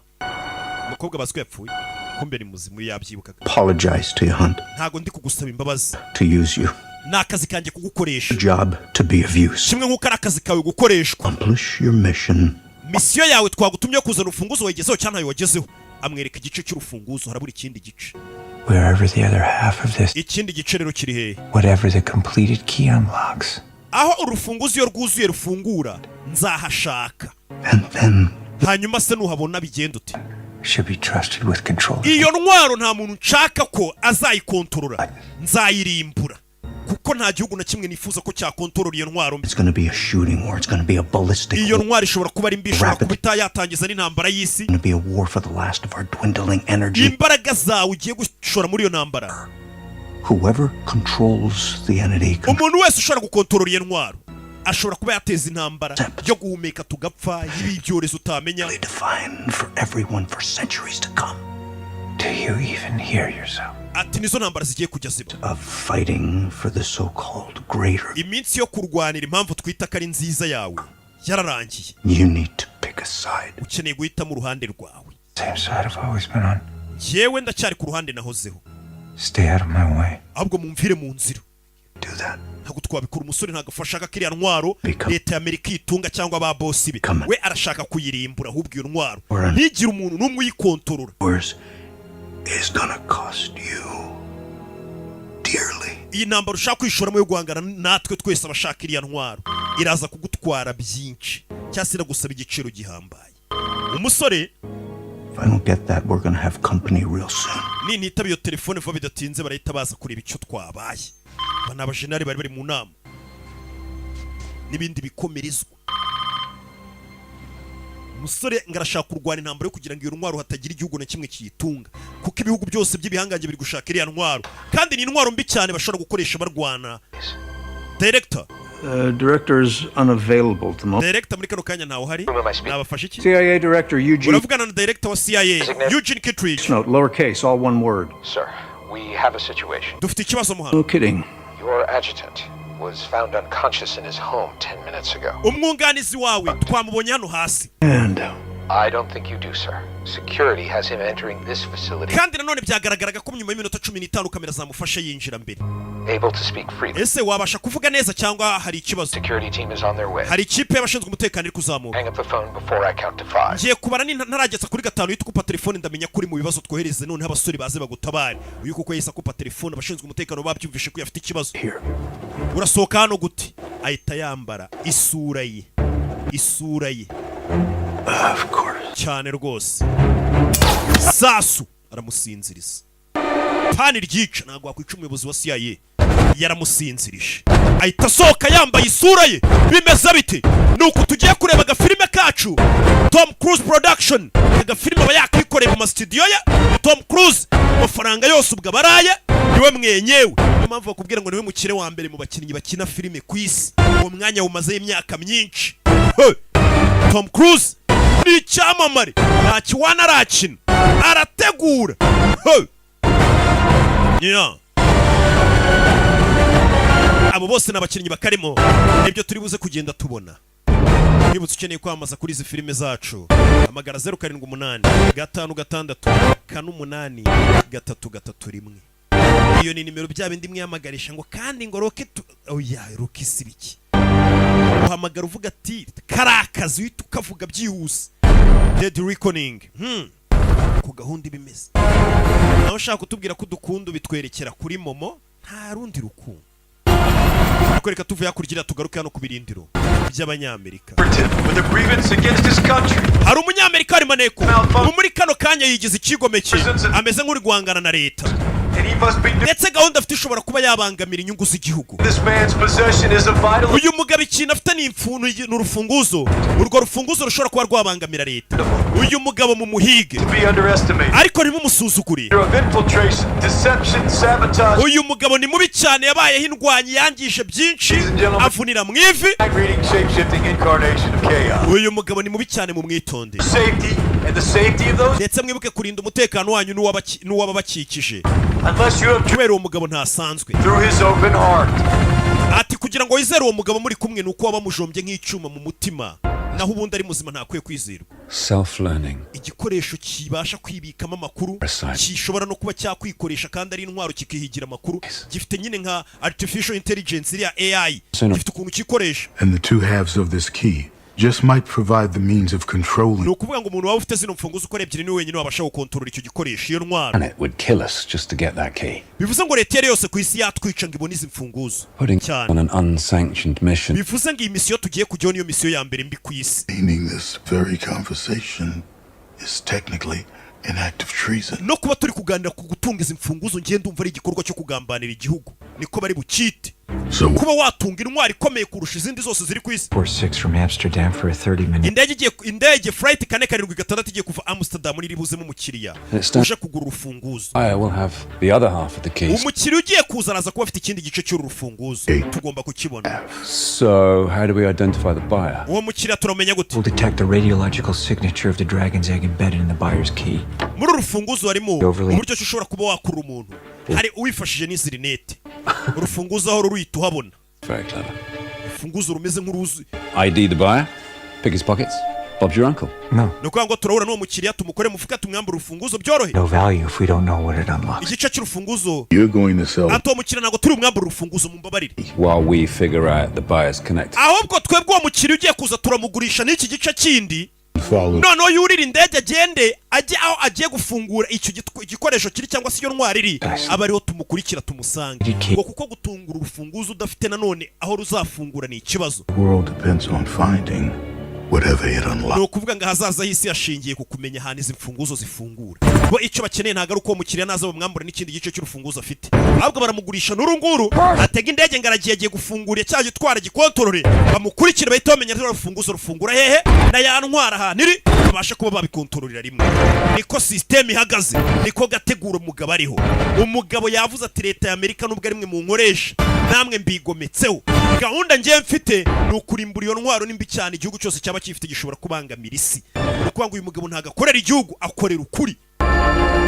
umukobwa bazi ko yapfuye, kumbe ni muzima, yabyibukaga. Apologize to you, Hunt, Ntabwo ndi kugusaba imbabazi. to use you. Ni akazi kanjye kugukoresha. Job to be of use. Kimwe nk'uko ari akazi kawe gukoreshwa. Accomplish your mission. Misiyo yawe twagutumye yo kuzana urufunguzo wayigezeho cyangwa ntayo wagezeho? Amwereka igice cy'urufunguzo, harabura ikindi gice. Wherever the other half of this, Ikindi gice rero kiri hehe? whatever the completed key unlocks, Aho urufunguzo iyo rwuzuye rufungura, nzahashaka. And then Hanyuma se nuhabona bigenda ute? should be trusted with control. Iyo ntwaro nta muntu nshaka ko azayikontorora, nzayirimbura, kuko nta gihugu na kimwe nifuza ko cyakontorora iyo ntwaro mbi. It's going to be a shooting war. It's going to be a ballistic Iyo war. ntwaro ishobora kuba ari mbi, ishobora kuba itayatangiza n'intambara y'isi. It's going to be a war for the last of our dwindling energy. Imbaraga zawe ugiye gushora muri iyo ntambara. Whoever controls the entity Umuntu wese ushobora gukontorora iyo ntwaro ashobora kuba yateza intambara yo guhumeka tugapfa, y'ibyorezo utamenya. Define for everyone for centuries to come. Do you even hear yourself? Ati nizo ntambara zigiye kujya ziba. Of fighting for the so-called greater. Iminsi yo kurwanira impamvu twita ko ari nziza yawe yararangiye. You need to pick a side. Ukeneye guhitamo uruhande rwawe. Same side I've always been on. Njyewe ndacyari ku ruhande nahozeho. Stay out of my way. Ahubwo mumvire mu nzira. Ntabwo twabikora. Umusore ntabwo afashaka kiriya ntwaro leta ya Amerika iyitunga cyangwa ba bosi be. We arashaka kuyirimbura, ahubwo iyo ntwaro ntigire umuntu n'umwe uyikontorora. Yours is gonna cost you dearly. Iyi ntambara ushaka kwishoramo yo guhangana natwe twese abashaka iriya ntwaro iraza kugutwara byinshi, cyangwa se iragusaba igiciro gihambaye, umusore. If I don't get that, we're gonna have company real soon. Nintitaba iyo telefone vuba, bidatinze barahita baza kureba icyo twabaye. Aba ni abajenali bari bari mu nama n'ibindi bikomerezwa. Umusore ngo arashaka kurwana intambara yo kugira ngo iyo ntwaro hatagira igihugu na kimwe kiyitunga, kuko ibihugu byose by'ibihangange biri gushaka iriya ntwaro, kandi ni intwaro mbi cyane bashobora gukoresha barwana. Director. Director's unavailable at the moment. Director muri kano kanya ntawe uhari, nabafashe iki? CIA Director Eugene. Uravugana na director wa CIA Eugene Kittridge. Note, lowercase, all one word. Sir, we have a situation. Dufite ikibazo mo hano. No kidding. Your adjutant was found unconscious in his home 10 minutes ago. Umwunganizi wawe twamubonye hano hasi. And I don't think you do, sir. Security has him entering this facility, Kandi nanone byagaragaraga ko nyuma y'iminota 15 kamera zamufashe yinjira mbere. able to speak freely. Ese wabasha kuvuga neza cyangwa hari ikibazo? Security team is on their way. Hari ikipe y'abashinzwe umutekano iri kuzamuka. Hang up the phone before I count to 5. Ngiye kubara, ni ntarageza kuri gatanu uhita ukupa telefone, ndamenya ko uri mu bibazo, twohereze noneho abasore baze bagutabare. Uyu kuko yahise akupa telefone, abashinzwe umutekano babyumvishe ko afite ikibazo. Urasohoka hano gute? Ahita yambara isura ye, isura ye. Of course. Cyane rwose. Sasu aramusinziriza, pani ryica, ntabwo wakwica umuyobozi wa CIA. Yaramusinzirije ahita asohoka yambaye isura ye. Bimeze bite? Ni uku tugiye kureba agafilime kacu, Tom Cruise Production. Agafilime aba yakikoreye mu masitudiyo ye Tom Cruise, amafaranga yose ubwo abaraye niwe mwenyewe. Niyo mpamvu bakubwira ngo niwe mukire wa mbere mu bakinnyi bakina filime ku isi, uwo mwanya wumazeho imyaka myinshi. Hey! Tom Cruise ni icyamamare, nta kiwana arakina, arategura. Hey! Yeah. Abo bose ni abakinnyi bakarimo, nibyo turi buze kugenda tubona. Nibutse, ukeneye kwamamaza kuri izi filime zacu, hamagara 0785564833 1. Iyo ni nimero bya bindi mwiyamagarisha ngo kandi ngo Rocky tu, oya, Rocky si biki. Uhamagara uvuga ati kari akazi, uhita ukavuga byihuse. Dead Reckoning, ku gahunda iba imeze. Nawe ushaka kutubwira ko udukunda, ubitwerekera kuri MoMo, nta rundi rukundo. Kwereka tuvuye hakurya, tugaruke hano ku birindiro by'Abanyamerika. With a grievance against his country. Hari Umunyamerika ari maneko ubu muri kano kanya yigize ikigomeke, ameze nk'uri guhangana na leta. And And he must be. Ndetse gahunda afite ishobora kuba yabangamira inyungu z'igihugu. This man's possession is a vital. Uyu mugabo ikintu afite ni ni urufunguzo, urwo rufunguzo rushobora kuba rwabangamira leta. Uyu mugabo mu muhige, To be underestimated. ariko ntimumusuzugure. Of infiltration, deception, sabotage. Uyu mugabo ni mubi cyane, yabayeho indwanyi, yangije byinshi, avunira mu ivi. Reading shape-shifting incarnation of chaos. Uyu mugabo ni mubi cyane, mu mwitonde. Safety and the safety of those. Ndetse mwibuke kurinda umutekano wanyu n'uw'ababakikije, Unless you have kubera uwo mugabo ntasanzwe. through his open heart. Ati kugira ngo wizere uwo mugabo muri kumwe ni uko waba mujombye nk'icyuma mu mutima, naho ubundi ari muzima, ntakwiye kwizerwa. Self learning. Igikoresho kibasha kwibikamo amakuru, gishobora no kuba cyakwikoresha kandi ari intwaro, kikihigira amakuru, gifite nyine nka artificial intelligence, iriya AI, gifite ukuntu kikoresha. And the two halves of this key just might provide the means of controlling Ni ukuvuga ngo umuntu waba ufite zino mfunguzo uko ari ebyiri niwe wenyine wabasha gukontorora icyo gikoresho, iyo ntwaro. And it would kill us just to get that key. Bivuze ngo leta iyo ari yose ku isi yatwica ngo ibone izi mfunguzo. Putting Cyane. on an unsanctioned mission. Bivuze ngo iyi misiyo tugiye kujyaho niyo misiyo ya mbere mbi ku isi. Meaning this very conversation is technically an act of treason. No kuba turi kuganira ku gutunga izi mfunguzo, ngiye ndumva ari igikorwa cyo kugambanira igihugu, niko bari bukite, So kuba watunga intwaro ikomeye kurusha izindi zose ziri ku isi. 46 from Amsterdam for a 30 minute. Indege igiye, indege flight 476 igiye kuva Amsterdam iri buzemo umukiriya uje kugura urufunguzo. I will have the other half of the keys. Umukiriya ugiye kuza araza kuba afite ikindi gice cy'uru rufunguzo, tugomba kukibona. So, how do we identify the buyer? Uwo mukiriya turamenya gute? We'll detect the radiological signature of the dragon's egg embedded in the buyer's key. Muri uru rufunguzo harimo Overly. uburyo ki ushobora kuba wakura umuntu, hari uwifashije n'izi rinete, urufunguzo aho ruhita uhabona. Very clever. Urufunguzo rumeze nk'uruzi. ID the buyer, pick his pockets. Bob's your uncle. No. Ni ukuvuga ngo turahura n'uwo mukiriya, tumukore mufuka, tumwambure urufunguzo byorohe. No value if we don't know what it unlocks. Igice cy'urufunguzo. You're going to sell Ati uwo mukiriya ntabwo turi bumwambure urufunguzo, mumbabarire. While we figure out the buyer's connected. Ahubwo twebwe uwo mukiriya ugiye kuza turamugurisha n'iki gice kindi, follow noneho yurira indege agende ajye aho agiye gufungura icyo igikoresho kiri cyangwa se iyo ntwari iri, aba ariho tumukurikira tumusange, ngo kuko gutungura urufunguzo udafite nanone aho ruzafungura ni ikibazo. The world depends on finding whatever it unlocks. Ni ukuvuga ngo ahazaza h'isi hashingiye ku kumenya ahantu izi mfunguzo zifungura. Bo icyo bakeneye ntabwo ari uko uwo mukiriya naza bamwambura n'ikindi gice cy'urufunguzo afite, ahubwo baramugurisha n'uru nguru, atega indege ngo aragiye, agiye gufungura cya gitwara gikontorore, bamukurikire bahita bamenya ruriya rufunguzo rufungura hehe na ya ntwara ahantu iri, babashe kuba babikontororera rimwe. Niko sisiteme ihagaze, niko gategura umugabo ariho. Umugabo yavuze ati leta ya Amerika nubwo ari mwe mu nkoresha, namwe mbigometseho. Gahunda ngiye mfite ni ukurimbura iyo ntwaro nimbi cyane igihugu cyose cyaba gifite, gishobora kubangamira isi. Ni ukuvuga ngo uyu mugabo ntabwo akorera igihugu, akorera ukuri,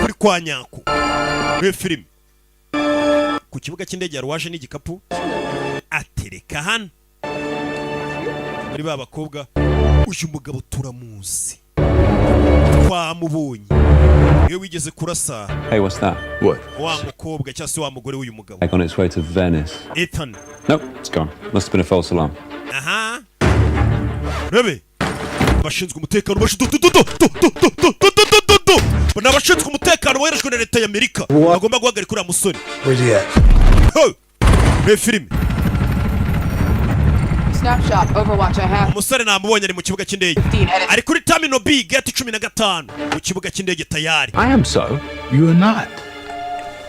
kuri kwa nyako. Muri filime ku kibuga cy'indege yari waje n'igikapu atereka hano muri ba bakobwa. Uyu mugabo turamuzi, twamubonye iyo wigeze kurasa Hey, what's that? What? wa mukobwa cyangwa se wa mugore w'uyu mugabo. Like on its way to Venice. Ethan. Nope, it's gone. Must have been a false alarm. Aha rebe abashinzwe umutekano bashi du du du du du du du du du du du du du. Ni abashinzwe umutekano boherejwe na leta y'Amerika, bagomba guhagarika uriya musore. Where's he at? Ho! Reba filime. Snapshot, Overwatch, I have. Umusore namubonye, ari mu kibuga cy'indege, ari kuri terminal B gate 15 mu kibuga cy'indege tayari. I am so. You are not.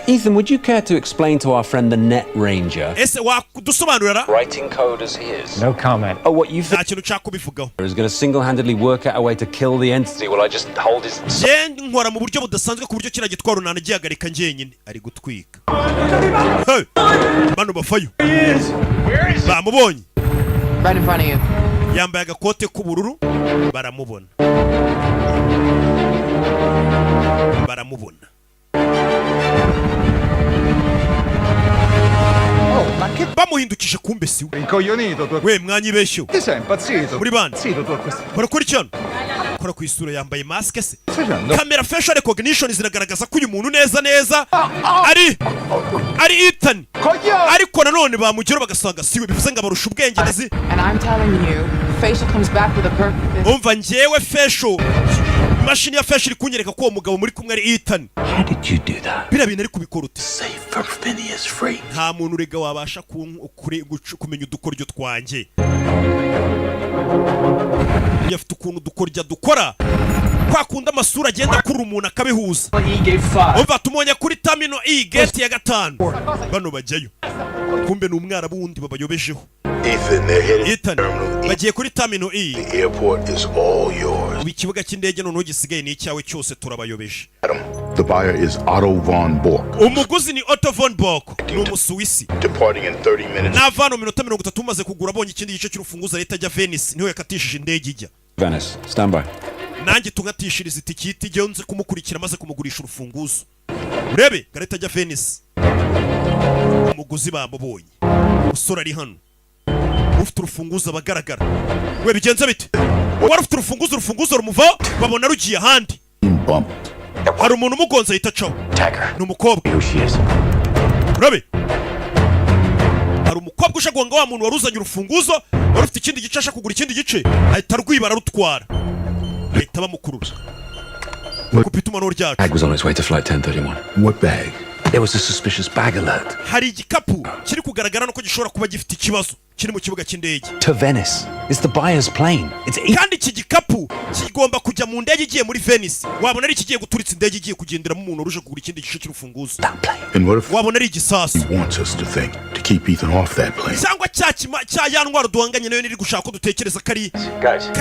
Ethan, would you care to explain to our friend the Net Ranger? Ese wadusobanurira? Writing code as he is. No comment. Oh, what you Nta kintu nshaka kubivugaho. is going to single-handedly work out a way to kill the entity? Will I just hold his? Njye nkora mu buryo budasanzwe ku buryo kiriya gitwaro nanagihagarika njyenyine. Ari gutwika. Hey! Bano bafayo bamubonye. Right in front of you. Yambaye agakote k'ubururu, baramubona, baramubona. Bamuhindukije, kumbe si we. We mwanyibeshyeho. Ti sei impazzito? Muri bande? Impazzito tu a questo. Barakurikirana, kora ku isura, yambaye mask se. Kamera facial recognition ziragaragaza ko uyu muntu neza neza ari Ethan, ariko nanone bamugeraho bagasanga siwe. Bivuze ngo abarusha ubwenge ndazi. And I'm telling you, facial comes back with a perfect. Umva, njyewe facial, imashini ya facial iri kunyereka ko uwo mugabo muri kumwe ari Ethan. How did you do that? Biriya bintu ari kubikora ute? From Phineas Free. Nta muntu urega wabasha kumenya udukoryo twanjye. Uyu afite ukuntu dukorya dukora kwa kundi amasura agenda akurura umuntu akabihuza. E gate 5. Umva, tumubonye kuri terminal E gate ya 5. Bano bajyayo, kumbe ni umwarabu wundi babayobejeho. Ethan, they're headed Ethan, bagiye kuri terminal E. The airport is all yours. Ubu ikibuga cy'indege noneho gisigaye ni icyawe cyose, turabayobeje. The buyer is Otto von Bork, Umuguzi ni Otto von Bork, ni Umusuwisi. Departing in 30 minutes. Nava hano minota 30 umaze kugura, abonye ikindi gice cy'urufunguzo ahita ajya Venice, niho yakatishije indege ijya. Venice, stand by. Nanjye tungatishiriza itike ihita ijyayo, nze kumukurikira maze kumugurisha urufunguzo. Urebe garahita ajya Venice. Umuguzi bamubonye, umusore ari hano ufite urufunguzo aba agaragara. We, bigenze bite? Wari ufite urufunguzo, urufunguzo rumuvaho, babona rugiye ahandi. Bumped. Hari umuntu umugonze ahita acaho, ni umukobwa. Urabe, hari umukobwa uje guhanga wa muntu wari uzanye urufunguzo, wari ufite ikindi gice, ashaka kugura ikindi gice, ahita arwiba, ararutwara, bahita bamukurura ku itumanaho ryacu. Bag was on its way to flight 1031. What bag? There was a suspicious bag alert. Hari igikapu kiri kugaragara nuko gishobora kuba gifite ikibazo kiri mu kibuga cy'indege. To Venice. It's the buyer's plane. It's Kandi iki gikapu kigomba kujya mu ndege igiye muri Venice. Wabona ari ikigiye guturitsa indege igiye kugenderamo umuntu uje kugura ikindi gice cy'urufunguzo. And what if Wabona ari igisasu. he wants us to think to keep Ethan off that plane? Cyangwa cya kima cya ya ntwaro duhanganye nayo niri gushaka ko dutekereza ko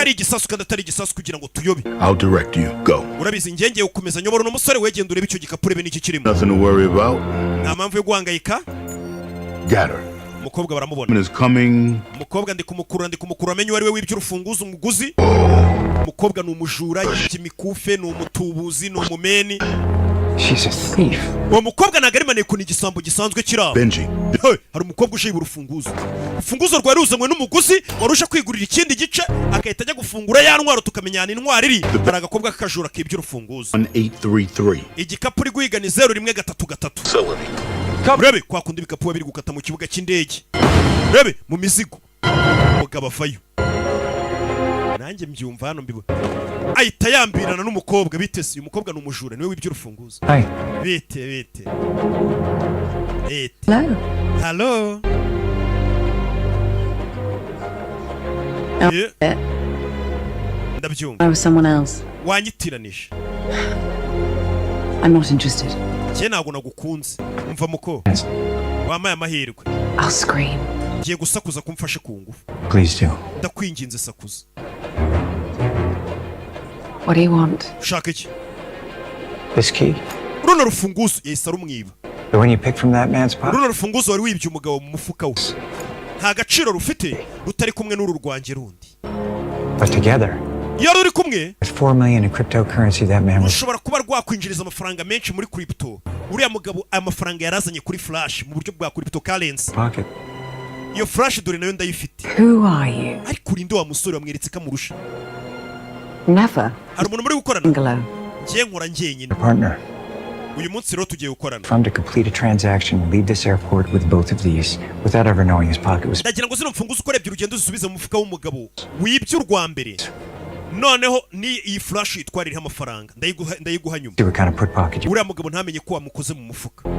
ari igisasu kandi atari igisasu, kugira ngo tuyobe. I'll direct you. Go. Urabizi, ngengeye gukomeza nyobora uno musore, wegenda urebe icyo gikapu, urebe n'iki kirimo. Nothing to worry about. Nta mpamvu yo guhangayika. Got her. Umukobwa baramubona. Is coming. Umukobwa ndi kumukurura, ndi kumukurura amenye uwo ari we wibye urufunguzo, umuguzi. Umukobwa ni umujura, yibye imikufe, ni umutubuzi, ni umumeni. She's a thief. Uwo mukobwa ntabwo ari maneko, ni igisambo gisanzwe kiri aho. Benji. Hey, hari umukobwa uje yiba urufunguzo. Urufunguzo rwari ruzanywe n'umuguzi wari uje kwigurira ikindi gice, agahita ajya gufungura ya ntwaro, tukamenya ahantu intwaro iri. Hari agakobwa k'akajura kibye urufunguzo. 1833. Igikapu uri guhiga ni 0133. Urebe kwa kundi ibikapu biba biri gukata mu kibuga cy'indege, urebe mu mizigo. Umugabo avayo, nanjye mbyumva hano mbibona, ahita yambirana n'umukobwa. Bitese uyu mukobwa ni umujura, niwe wibye urufunguzo. Hi. Bite, bite, bite? Hello. Hello. Oh, Yeah. Ndabyumva. I was someone else. Wanyitiranije. I'm not interested. Njye ntabwo nagukunze. Umva muko, wampaye amahirwe. I'll scream. Ngiye gusakuza ko umfashe ku ngufu. Please do. Ndakwinginze, sakuza. What do you want? Ushaka iki? This key? Runo rufunguzo yahise arumwiba. The one you picked from that man's pocket? Runo rufunguzo wari wibye umugabo mu mufuka we nta gaciro rufite rutari kumwe n'uru rwanjye rundi. But together, Iyo ruri kumwe, there's 4 million in cryptocurrency that man was rushobora kuba rwakwinjiriza amafaranga menshi muri crypto. Uriya mugabo aya mafaranga yarazanye kuri flash mu buryo bwa cryptocurrency. Pocket. Iyo flash dore nayo ndayifite. Who are you? Ariko urinde wa musore wamweretse ko amurusha. Never. Hari umuntu muri gukorana? Bungalow. Ngiye nkora njyenyine. Partner. Uyu munsi rero tugiye gukorana. If I'm to complete a transaction, leave this airport with both of these without ever knowing his pocket was Ndagira ngo zino mfunguzo uko urebye urugendo uzisubize mu mufuka w'umugabo wibye urwa mbere, noneho ni iyi flash yitwara iriho amafaranga, ndayiguha, ndayiguha nyuma. See what kind of put pocket you Uriya mugabo ntamenye ko wamukoze mu mufuka.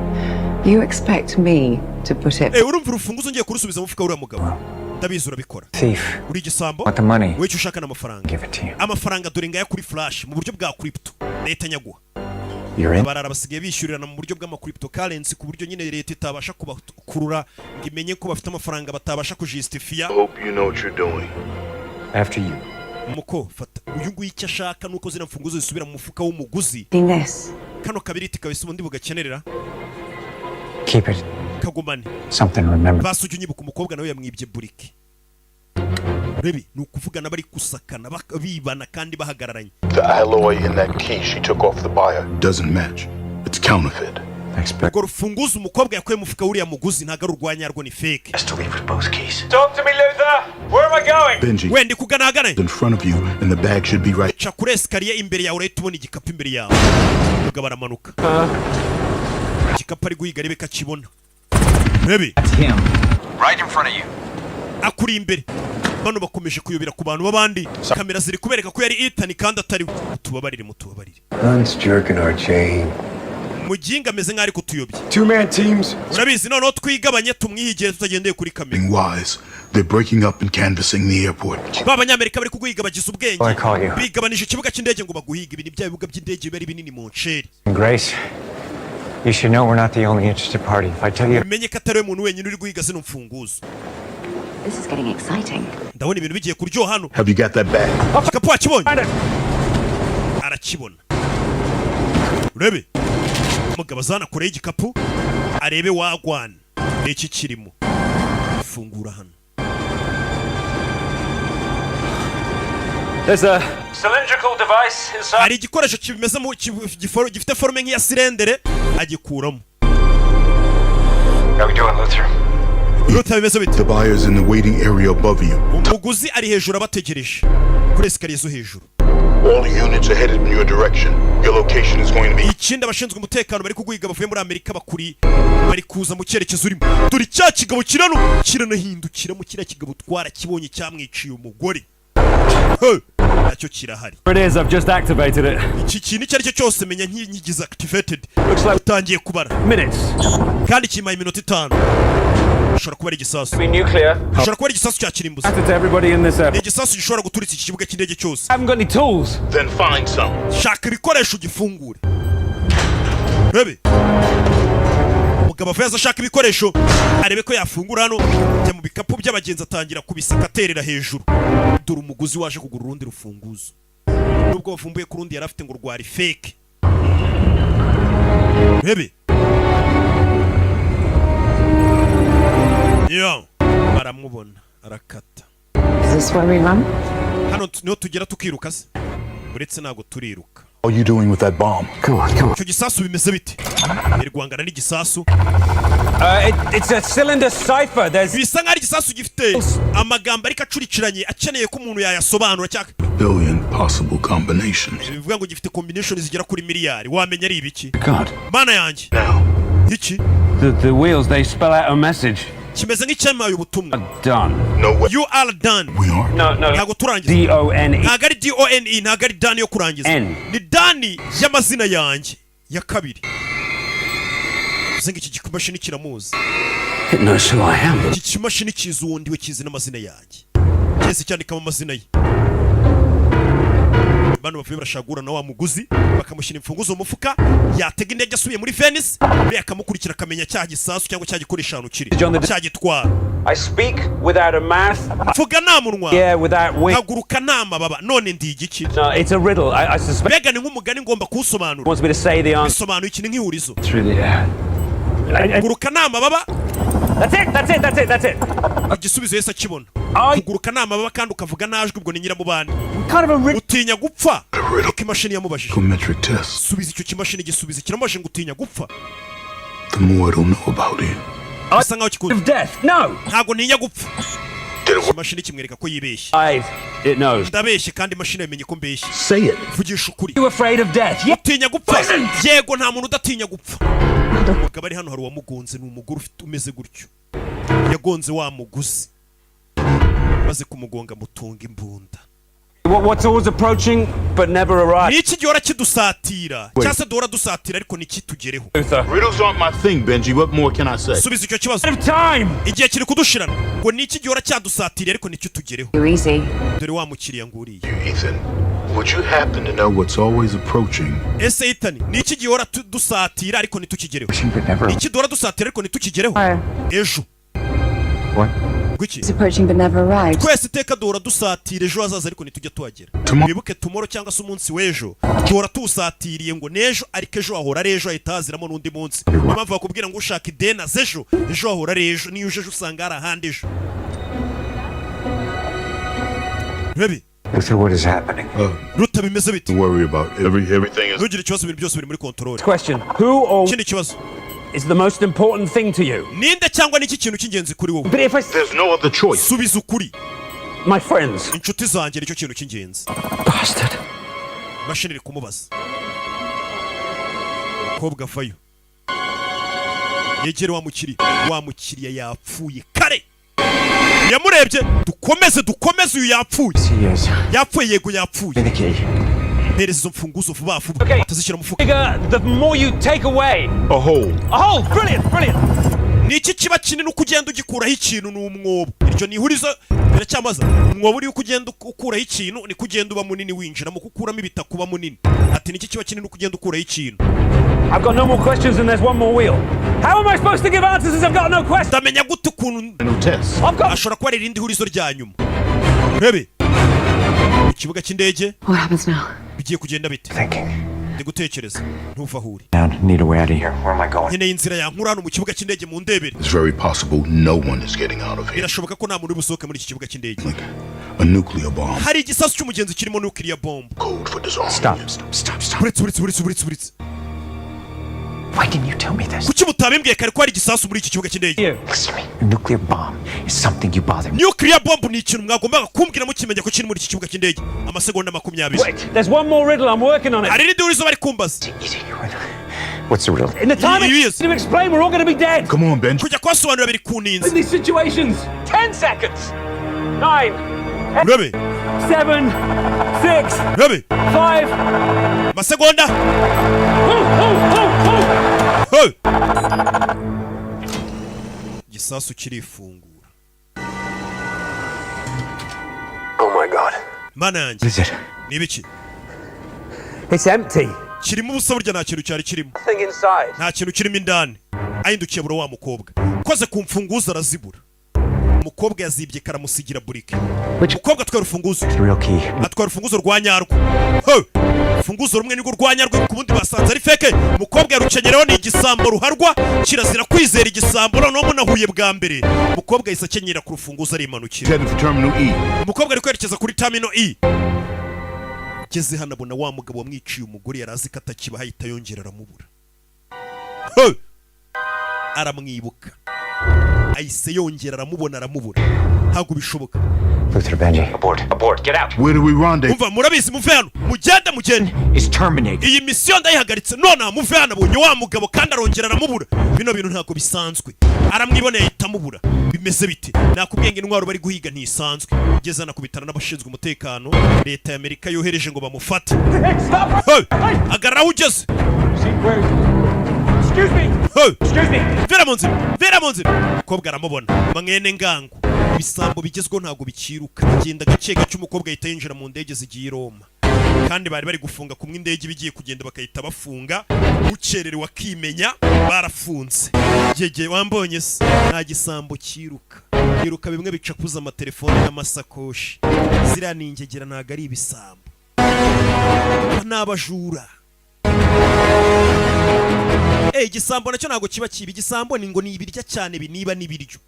You expect me to put it Eh, urumva urufunguzo ngiye kurusubiza mu mufuka w'uriya mugabo? Ndabizi urabikora. Thief. Uri igisambo. Want the money? Wowe icyo ushaka ni amafaranga. Give it to you. Amafaranga dore ngaya kuri flash mu buryo bwa crypto, leta nyaguha. You're in? Abarara basigaye bishyurirana mu buryo bw'ama cryptocurrency, ku buryo nyine leta itabasha kubakurura ngo imenye ko bafite amafaranga batabasha kujisitifiya. Hope you know what you're doing. After you. Muko fata uyu nguyu, icyo ashaka nuko zino mfunguzo zisubira mu mufuka w'umuguzi. This. Kano kabiriti kabisa ubundi bugakenerera. Keep it. Kagumane. Something to remember. Basi ujya unyibuka. Umukobwa nawe yamwibye burike. Rebi ni ukuvugana bari gusakana, bibana kandi bahagararanye. The alloy in that key she took off the buyer doesn't match. It's counterfeit. Expect Urwo rufunguzo umukobwa yakuye mu mufuka w'uriya muguzi ntabwo ari urwanyarwo, ni fake. Talk to me, Luther! Where am I going? Benji, Wenda kugana ahagana in front of you, and the bag should be right. Ca kuri escalier imbere yawe, urahita ubona igikapu imbere yawe. Umugabo aramanuka, igikapu ari guhiga arebe ko akibona. Rebe. Right in front of you. Akuri imbere. Bano bakomeje kuyobera ku bantu b'abandi, kamera ziri kubereka ko yari Ethan kandi atari we. Mutubabarire, mutubabarire. Hunt's jerking our chain. Muginga ameze nk'aho ari kutuyobya. Two man teams. Urabizi, noneho twigabanye tumwihigire tutagendeye kuri kamera. Being wise. They're breaking up and canvassing the airport. Ba banyamerika bari kuguhiga bagize ubwenge. I call you. Bigabanije ikibuga cy'indege ngo baguhige. Ibi ni bya bibuga by'indege biba ari binini mu nceri. Grace, you should know we're not the only interested party. If I tell you Umenye ko atari we muntu wenyine uri guhiga zino mfunguzo. This is getting exciting. Ndabona ibintu bigiye kuryoha hano. Have you got that bag? Igikapu wakibonye? Arakibona. Urebe umugabo azana kure y'igikapu, arebe wagwana iki kirimo. Fungura hano. There's a cylindrical device inside. Hari igikoresho kimeze mu gifite forme nk'iya cylindre, agikuramo. How we doing, Luther? Luther, bimeze bite? The buyer's in the waiting area above you. Umuguzi ari hejuru abategereje kuri escalier zo hejuru. All units are headed in your direction. Your location is going to be Ikindi, abashinzwe umutekano bari kuguhiga bavuye muri Amerika bakuri bari kuza mu cyerekezo urimo. Dore cya kigabo kirano kiranahindukiramo. Kiriya kigabo twarakibonye, cyamwiciye umugore. He, nacyo kirahari. It is, I've just activated it. Iki kintu icyo ari cyo cyose menya nkigize activated, utangiye kubara Minutes. kandi kimaye iminota 5. Gishobora kuba ari igisasu. Be nuclear. Gishobora kuba ari igisasu cya kirimbuzi. Matter to everybody in this Ni airport. igisasu gishobora guturitsa iki kibuga cy'indege cyose. I haven't got any tools. Then find some. Shaka ibikoresho ugifungure. Rebe umugabo avuye aza ashaka ibikoresho, arebe ko yafungura hano. Ajya mu bikapu by'abagenzi, atangira kubisaka, aterera hejuru. Dore umuguzi waje kugura urundi rufunguzo, nubwo bavumbuye ku rundi yari afite ngo rwari fake. Rebe yo baramubona, arakata. Is this where we run? Hano niho tugera tukiruka se? Uretse ntabwo turiruka. What are you doing with that bomb? Come on, come on. Icyo gisasu bimeze bite? Iri guhangana n'igisasu. It's a cylinder cipher. There's Bisa nk'aho ari igisasu gifite amagambo ariko acurikiranye, akeneye ko umuntu yayasobanura cyangwa Billion possible combinations. Bivuga ngo gifite combination zigera kuri miliyari. Wamenya ari ibiki? God. Mana yanjye, iki The wheels, they spell out a message. Kimeze nk'icyamaye ubutumwa. Done. No way. You are done. We are. No. Ntabwo turangiza. D O N E. Ntabwo ari done, ntabwo ari done yo kurangiza. N. Ni done y'amazina yanjye ya kabiri. Bivuze ngo iki gimashini kiramuzi. It knows who I am. Iki kimashini kizi uwo ndiwe, kizi n'amazina yanjye, cyese cyandikamo amazina ye. Bano bavuye barashagura na wa muguzi, bakamushyira imfunguzo mu mufuka, yatega indege asubiye muri Venice, uriya akamukurikira, akamenya cya gisasu cyangwa cya gikoresho ahantu kiri, cyagitwara. I speak without a mouth. Mvuga nta munwa. Yeah, without wings. Haguruka nta mababa. None ndi igiki? No, it's a riddle. I suspect Mbega ni nk'umugani, ngomba kuwusobanura. wants me to say the answer. Bisobanuye iki? Ni nk'ihurizo. Through the air. Kuguruka nta mababa. That's it. That's it. That's it. That's it. Igisubizo yese akibona. Kuguruka nta mababa kandi ukavuga nta jwi, ubwo ni nyiramubande. Kind of a riddle. Utinya gupfa? Uko imashini yamubajije. Psychometric test. Subiza icyo kimashini, gisubiza kiramubajije ngo utinya gupfa? The more it'll know about you. Bisa nkaho kikunda. Of death. No. Ntabwo ntinya gupfa. Imashini kimwereka ko yibeshye. I. It knows. Ndabeshye kandi imashini yamenye ko mbeshye. Say it. Vugisha ukuri. You afraid of death? Yeah. Utinya gupfa? Yego, nta muntu udatinya gupfa. Umugabo ari hano, hari uwamugonze. Ni umugore ufite umeze gutyo, yagonze wa muguzi, maze kumugonga mutunga imbunda. What's always approaching but never arrives? Ni iki gihora kidusatira, cyangwa se duhora dusatira ariko ntikitugereho? Luther. Riddles aren't my thing, Benji. What more can I say? Subiza icyo kibazo. Out of time. Igihe kiri kudushirana. Ngo ni iki gihora cyadusatiriye ariko ntikitugereho? Too easy. Dore wa mukiriya nguriye. Ethan, would you happen to know what's always approaching Ese Ethan, ni iki gihora dusatira ariko ntitukigereho? But never. Iki duhora dusatira ariko ntitukigereho? Ejo. What? Ngwiki? It's approaching but never arrives. Twese iteka duhora dusatira ejo hazaza ariko ntitujya tuhagera. Wibuke tomorrow cyangwa se umunsi w'ejo, duhora tuwusatiriye ngo n'ejo, ariko ejo hahora ari ejo, hahita haziramo n'undi munsi. Niyo mpamvu bakubwira ngo ushaka ideni aze ejo, ejo hahora ari ejo. Niyo uje ejo usanga hari ahandi ejo. Rebe. Luther, what is happening? Luther, bimeze bite? Worry about everything is Ntugire ikibazo, ibintu byose biri muri control. Question. Who or Ikindi kibazo. is the most important thing to you? Ninde cyangwa niki kintu cy'ingenzi kuri wowe? But if I There's no other choice. Subiza ukuri. My friends. Inshuti zanjye nicyo kintu cy'ingenzi. Bastard. Imashini iri kumubaza. Umukobwa avayo, yegere wa mukiriya. Wa mukiriya yapfuye kare yamurebye. Dukomeze, dukomeze. Uyu yapfuye. He is. Yapfuye, yego yapfuye. Give me the key. Mpereza izo mfunguzo vuba vuba. Okay. Atazishyira mu mufuka. Bigger, the more you take away. A hole. A hole. Brilliant. Brilliant. Ni iki kiba kinini uko ugenda ugikuraho ikintu? Ni umwobo. Iryo ni ihurizo biracyamaza. Umwobo uriho, uko ugenda ukuraho ikintu niko ugenda uba munini, winjiramo, kuko ukuramo ibitaka uba munini. Ati ni iki kiba kinini uko ugenda ukuraho ikintu? I've got no more questions and there's one more wheel. How am I supposed to give answers if I've got no questions? Ndamenya gute ukuntu ashobora kuba ari irindi hurizo rya nyuma? Urebe mu kibuga cy'indege. What happens now? Bigiye kugenda bite? Ndi gutekereza, ntuva aho uri. Down. Need a way out of here. Where am I going? Nkeneye inzira yankura hano mu kibuga cy'indege, mu ndebere. It's very possible no one is getting out of here. Birashoboka ko nta muntu uri busohoke muri iki kibuga cy'indege. A nuclear bomb. Hari igisasu cy'umugenzi kirimo nuclear bomb. Code for disarmament. Stop. Stop. Stop. Stop. Buretse, buretse, buretse, buretse, buretse. Why didn't you tell me this? Kuki mutabimbwiye kare ko hari igisasu muri iki kibuga cy'indege? Listen to me. A nuclear bomb is something you bother me. Nuclear bomb ni ikintu mwagombaga kumbwira mukimenya ko kiri muri iki kibuga cy'indege. Amasegonda 20. Wait, there's one more riddle. I'm working on it. Hari irindi hurizo bari kumbaza. What's the riddle? In the time Yes. it to explain, we're all going to be dead. Come on, Ben. Kujya kubasobanurira biri kuninza. In these situations, 10 seconds. 9, Urabe. 7, 6, Urabe. 5. Amasegonda. Oh, oh, oh, oh. Hey! Igisasu kirifungura. Oh my God. Mana yanjye! What is it? Ni ibiki? It's empty. Kirimo ubusa. Burya nta kintu cyari kirimo. Nothing inside. Nta kintu kirimo indani. Ahindukiye abura wa mukobwa koze ku mfunguzo, arazibura. Umukobwa yazibye, karamusigira burike. Umukobwa atwara urufunguzo. The real key. Atwara urufunguzo rwa nyarwo. Hey! Urufunguzo rumwe nirwo rwa nyarwo, ku bundi basanze ari fake. Umukobwa yarukenyereho. Ni igisambo ruharwa, kirazira kwizera igisambo noneho munahuye bwa mbere. Umukobwa yahise akenyera ku rufunguzo, arimanukira. Heading for Terminal E. Umukobwa ari kwerekeza kuri Terminal E. Ageze hano abona wa mugabo wamwiciye umugore yari azi ko atakibaho, ahita yongera aramubura. Hey! Aramwibuka, ahise yongera aramubona, aramubura. Ntabwo bishoboka. Luther, Benji. Abort. Abort. Get out. Where do we rendezvous? Umva, murabizi, muve hano, mugende, mugende. Is terminated. Iyi misiyo ndayihagaritse nonaha, muve hano. Abonye wa mugabo kandi arongera aramubura. Bino bintu ntabwo bisanzwe. Aramwiboneye ahita amubura. Bimeze bite? Nakubwiye ngo intwaro bari guhiga ntisanzwe. Ugeze anakubitana n'abashinzwe umutekano leta ya Amerika yohereje ngo bamufate. Hey! Hagarara aho ugeze. Excuse me. Hey! Excuse me. Vera mu nzira, vera mu nzira. Umukobwa aramubona. Mwene ngango, ibisambo bigezweho ntabwo bikiruka, bigenda gake gake. Umukobwa ahita yinjira mu ndege zigiye i Roma, kandi bari bari gufunga kumwe indege iba igiye kugenda, bakahita bafunga, ukererewe akimenya barafunze. Yegeye wambonye se, nta gisambo cyiruka, yiruka bimwe bicakuza amatelefone n'amasakoshi. Ziriya ni ingegera, ntabwo ari ibisambo. Aba ni abajura. Igisambo nacyo ntabwo kiba kiba igisambo, ni ngo ni ibirya cyane biniba n'ibiryo,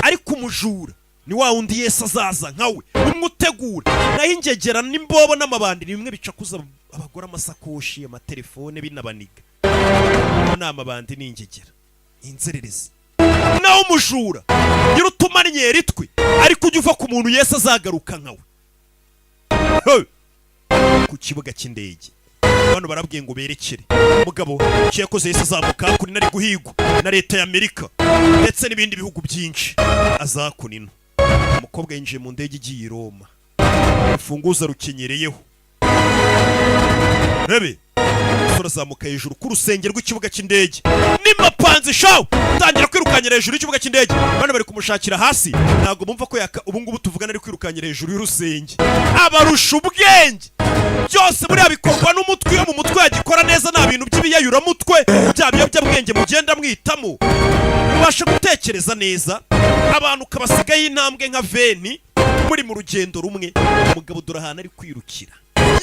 ariko umujura ni wa wundi Yesu azaza nkawe umwe utegura. Naho ingegera n'imbobo n'amabandi ni bimwe bicakuza abagore amasakoshi, amatelefone, binabaniga. Abo ni amabandi, ni ingegera, ni inzererezi. Naho umujura nyir'utumanyeri twe, ariko ujya uva ku muntu Yesu azagaruka nkawe. Hey! Ku kibuga cy'indege bano barabwiye ngo berekere umugabo. Icyo yakoze, yahise azamuka kuri nari guhigwa na leta ya Amerika ndetse n'ibindi bihugu byinshi. Azakunino umukobwa yinjiye mu ndege igiye i Roma, urufunguzo rukenyereyeho. Rebe, umusore azamuka hejuru ku rusenge rw'ikibuga cy'indege n'imapanzi shawu, tangira kwirukanyira hejuru y'ikibuga cy'indege. Bano bari kumushakira hasi, ntabwo bumva ko yaka. Ubu ngubu tuvugana ari kwirukanyira hejuru y'urusenge. Abarusha ubwenge. Byose buriya bikorwa n'umutwe. Iyo mu mutwe yagikora neza, nta bintu by'ibiyayuramutwe, bya biyobyabwenge mugenda mwitamo, ubasha gutekereza neza, abantu ukabasigaho intambwe nka veni muri mu rugendo rumwe. Umugabo dore ahantu ari kwirukira,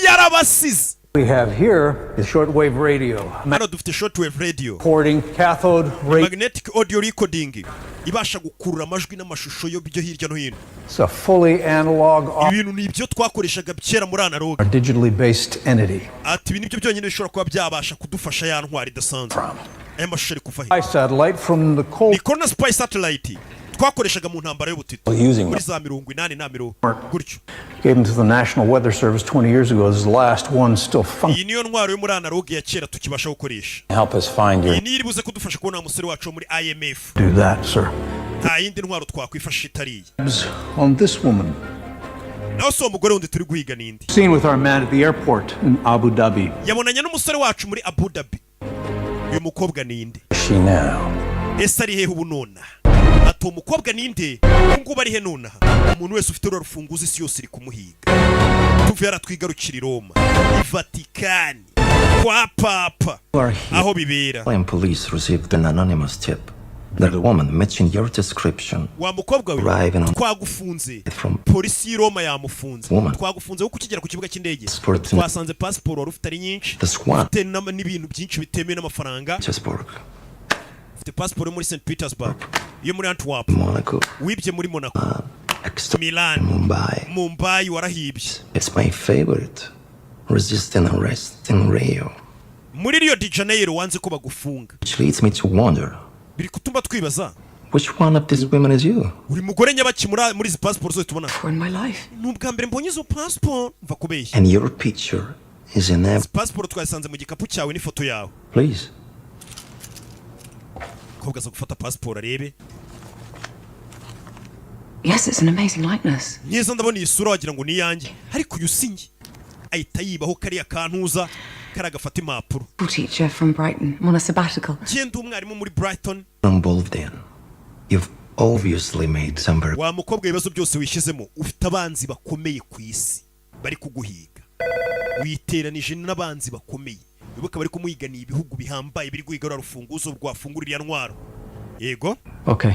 yarabasize. We have here is shortwave radio, Hano dufite shortwave radio, recording cathode ray. magnetic audio recording, ibasha gukurura amajwi n'amashusho yo byo hirya no hino. It's a fully analog, Ibintu ni ibyo twakoreshaga kera muri analogue. digitally based entity. Ati ibi nibyo byonyine bishobora kuba byabasha kudufasha ya ntwari idasanzwe. Aya mashusho ari kuva he? Spy satellite from the Cold Ni Corona Spy satellite twakoreshaga mu ntambara y'ubutita Using muri za 80 na mirongo gutyo. Gave them to the National Weather Service 20 years ago. This is the last one still functioning. Iyi niyo ntwaro yo muri analogue ya kera tukibasha gukoresha. Help us find your Iyi niyo iri buze kudufasha kubona wa musore wacu wo muri IMF. Do that, sir. Nta yindi ntwaro twakwifashisha itari iyi. On this woman, Naho si uwo mugore wundi turi guhiga n'indi? seen with our man at the airport in Abu Dhabi. Yabonanye n'umusore wacu muri Abu Dhabi. Uyu mukobwa ni inde? She now. Ese ari hehe ubu nonaha? Ati uwo mukobwa ninde ubu ngubu, ari he nonaha? Umuntu wese ufite ruriya rufunguzo, isi yose iri kumuhiga. Tuve yaratwigarukira i Roma, i Vatikani kwa Papa aho bibera. Italian police received an anonymous tip that a woman matching your description Wa mukobwa we, arriving on twagufunze. from Polisi y'i Roma yamufunze. Woman. Twagufunze kuko ukigera ku kibuga cy'indege Passport. twasanze pasiporo wari ufite ari nyinshi, The squad. ufite n'ibintu byinshi bitemewe n'amafaranga. Petersburg, Ufite pasiporo yo muri St Petersburg, iyo muri Antwerp, Monaco, wibye muri Monaco, Milan, Mumbai. Mumbai warahibye. It's my favorite. Resisting arrest in Rio, Muri Rio de Janeiro wanze ko bagufunga. which leads me to wonder Biri kutuma twibaza which one of these women is you? uri mugore nyabaki muri izi pasiporo zose tubona. Ni ubwa mbere mbonye izo pasiporo, mva kubeshya. And your picture is in every. Pasiporo twayisanze mu gikapu cyawe n'ifoto yawe. Please. Umukobwa aza gufata pasiporo arebe. Yes, it's an amazing likeness. Neza, ndabona iyi sura wagira ngo ni iyanjye, ariko uyu si njye. Ahita yibaho kariya kantuza kariya gafata impapuro. School teacher from Brighton. I'm on a sabbatical. Ngenda umwarimu muri Brighton. Involved in. You've obviously made some very Wa mukobwa, ibibazo byose wishyizemo, ufite abanzi bakomeye ku isi bari kuguhiga, witeranije n'abanzi bakomeye. Wibuka bari kumuhiganiye ibihugu bihambaye biri guhiga ruriya rufunguzo rwafungura iriya ntwaro, yego. Okay.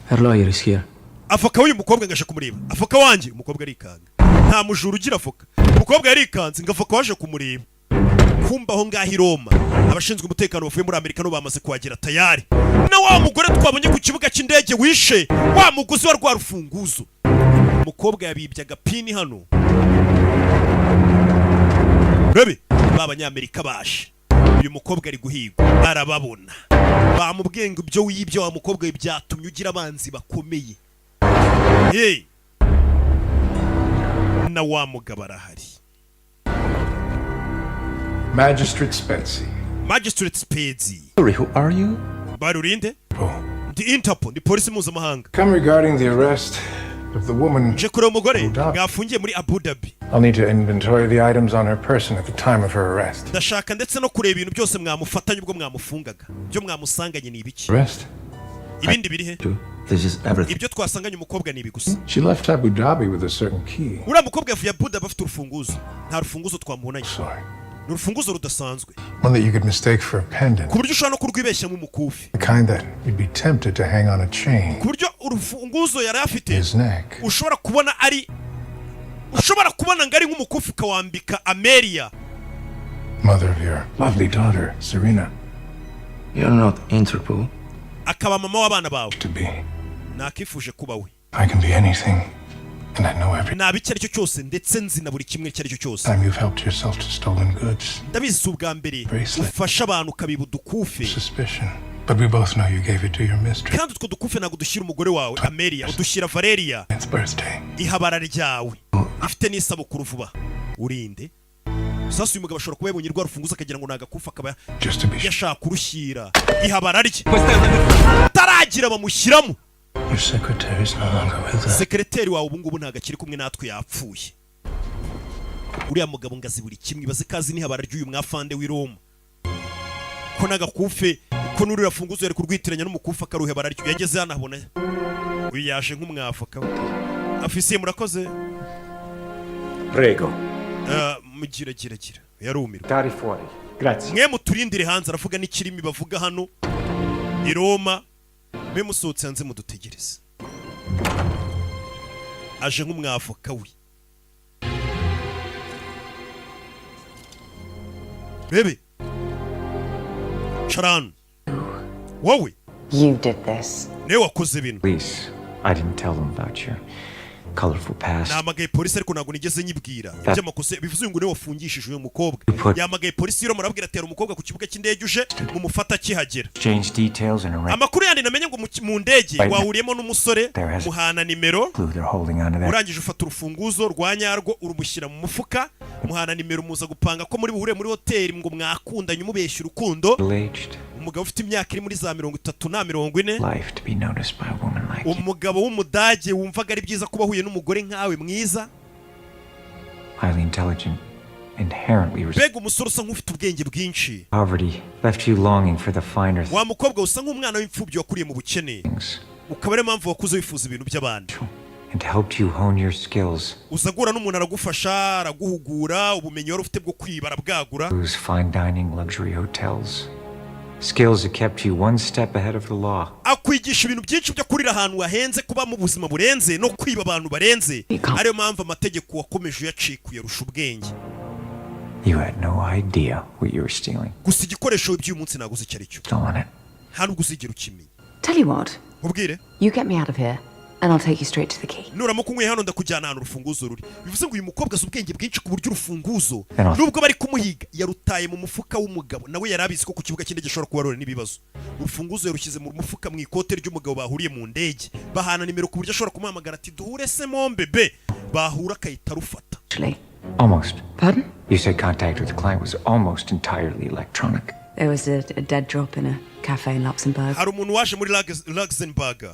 Her lawyer is here. Avoka w'uyu mukobwa ngaje kumureba. Avoka wanjye? Umukobwa arikanga. Nta mujura ugira avoka. Umukobwa yarikanze ngo avoka waje kumureba. Kumba aho ngaho i Roma, abashinzwe umutekano bavuye muri Amerika no bamaze kuhagera tayari, na wa mugore twabonye ku kibuga cy'indege wishe wa muguzi wa rwa rufunguzo. Umukobwa yabibye agapini hano. Rebe ba banyamerika baje, uyu mukobwa ari guhigwa, arababona, bamubwiye ngo ibyo wibye wa mukobwa we byatumye ugira abanzi bakomeye. Hey! Na wa mugabo arahari. Magistrate Spezzi. Magistrate Spezzi. Sorry, who are you? Barurinde, ndi Interpol, ndi polisi mpuzamahanga. Come regarding the arrest of the woman. Nje kureba umugore mwafungiye muri Abu Dhabi. I'll need to inventory the items on her person at the time of her arrest. Ndashaka ndetse no kureba ibintu byose mwamufatanye ubwo mwamufungaga, ibyo mwamusanganye ni ibiki? Arrest? Ibindi biri he? This is everything. Ibyo twasanganye umukobwa ni ibi gusa. She left Abu Dhabi with a certain key. Uriya mukobwa yavuye Abu Dhabi afite urufunguzo. Nta rufunguzo twamubonanye, ni urufunguzo rudasanzwe. One that you could mistake for a pendant. Ku buryo ushobora no kurwibeshyamo umukufi. The kind that you'd be tempted to hang on a chain. Ku buryo urufunguzo yari afite His neck. ushobora kubona ari ushobora kubona ngo ari nk'umukufi ukawambika Amelia. Mother of your lovely daughter, Serena. You're not Interpol. Akaba mama w'abana bawe. To be. Nakifuje kuba we. I can be anything, and I know every Naba icyo ari cyo cyose, ndetse nzi na buri kimwe icyo ari cyo cyose. time you've helped yourself to stolen goods. Ndabizi si ubwa mbere Bracelet. ufasha abantu ukabiba udukufe. Suspicion. But we both know you gave it to your mistress. Kandi utwo dukufe ntabwo dushyira umugore wawe Amelia, udushyira Valeria. It's birthday. Ihabara ryawe ifite n'isabukuru vuba. Urinde sasa uyu mugabo ashobora kuba yabonye rwa rufunguzo akagira ngo ni agakufi, akaba Just to be yashaka kurushyira ihabara rye taragira bamushyiramo. Your secretary is no longer with us. Sekereteri wawe ubu ngubu ntabwo akiri kumwe natwe, yapfuye. Uriya mugabo ngo azi buri kimwe. Ibaze ko azi n'ihabara ry'uyu mwafande w'i Roma, ko n'agakufe, ko n'uriya funguzo yari kurwitiranya n'umukufi akaruhebara ryo. Yageze hano abona uyu yaje nk'umwavoka we. Afisiye, murakoze. Prego. Ah, mugira gira gira, yarumirwa. Stare fuori. Grazie. Mwe muturindire hanze. Aravuga n'ikirimi bavuga hano i Roma. Mwe musohotse hanze mudutegereze. Aje nk'umwavoka we. Bebe carano wowe. You did this. Niwe wakoze bino. Please, I didn't tell them about your colorful past. Nahamagaye polisi ariko ntabwo nigeze nyibwira iby'amakosa. Bivuze ngo niwe wafungishije uyu mukobwa. Yahamagaye polisi rero murabwira, atera umukobwa ku kibuga cy'indege, uje mumufata akihagera. Exchange details and arrange Amakuru yandi namenye ngo mu ndege Right. wahuriyemo n'umusore, There has- muhana nimero, clue they're holding onto that. urangije ufata urufunguzo rwa nyarwo urumushyira mu mufuka, muhana nimero, muza gupanga ko muri buhure muri hoteli, ngo mwakundanye, umubeshya urukundo. Middle-aged Umugabo ufite imyaka iri muri za 30 na 40. life to be noticed by a woman like you. Umugabo w'umudage wumvaga ari byiza kuba ahuye n'umugore nkawe mwiza. Highly intelligent, inherently Mbega umusore usa nk'ufite ubwenge bwinshi. Poverty left you longing for the finer Wa mukobwa, usa nk'umwana w'imfubyi wakuriye mu bukene, things ukaba ariyo mpamvu wakuze wifuza ibintu by'abandi. And helped you hone your skills. Uza guhura n'umuntu, aragufasha, araguhugura, ubumenyi wari ufite bwo kwiba arabwagura. Those fine dining luxury hotels. Skills that kept you one step ahead of the law. Akwigisha ibintu byinshi byo kurira ahantu hahenze, kuba mu buzima burenze no kwiba abantu barenze, ariyo mpamvu amategeko wakomeje uyacika, uyarusha ubwenge. You had no idea what you were stealing. Gusa igikoresho by'uyu munsi ntabwo uzi icyo ari cyo. Stolen it. Nta nubwo uzigera ukimenya. Tell you what, Nkubwire, you get me out of here, and I'll take you straight to the key. Nuramuka unyweye hano, ndakujyana ahantu urufunguzo ruri. Bivuze ngo uyu mukobwa azi ubwenge bwinshi ku buryo urufunguzo, nubwo bari kumuhiga, yarutaye mu mufuka w'umugabo. Nawe yari abizi ko ku kibuga cy'indege ashobora kuba arora n'ibibazo. Urufunguzo yarushyize mu mufuka, mu ikote ry'umugabo bahuriye mu ndege, bahana nimero ku buryo ashobora kumuhamagara ati: "Duhure se mon bébé?" Bahura akahita arufata. Actually. Almost. Pardon? You said contact with the client was almost entirely electronic. There was a dead drop in a cafe in Luxembourg. Hari umuntu waje muri Luxembourg.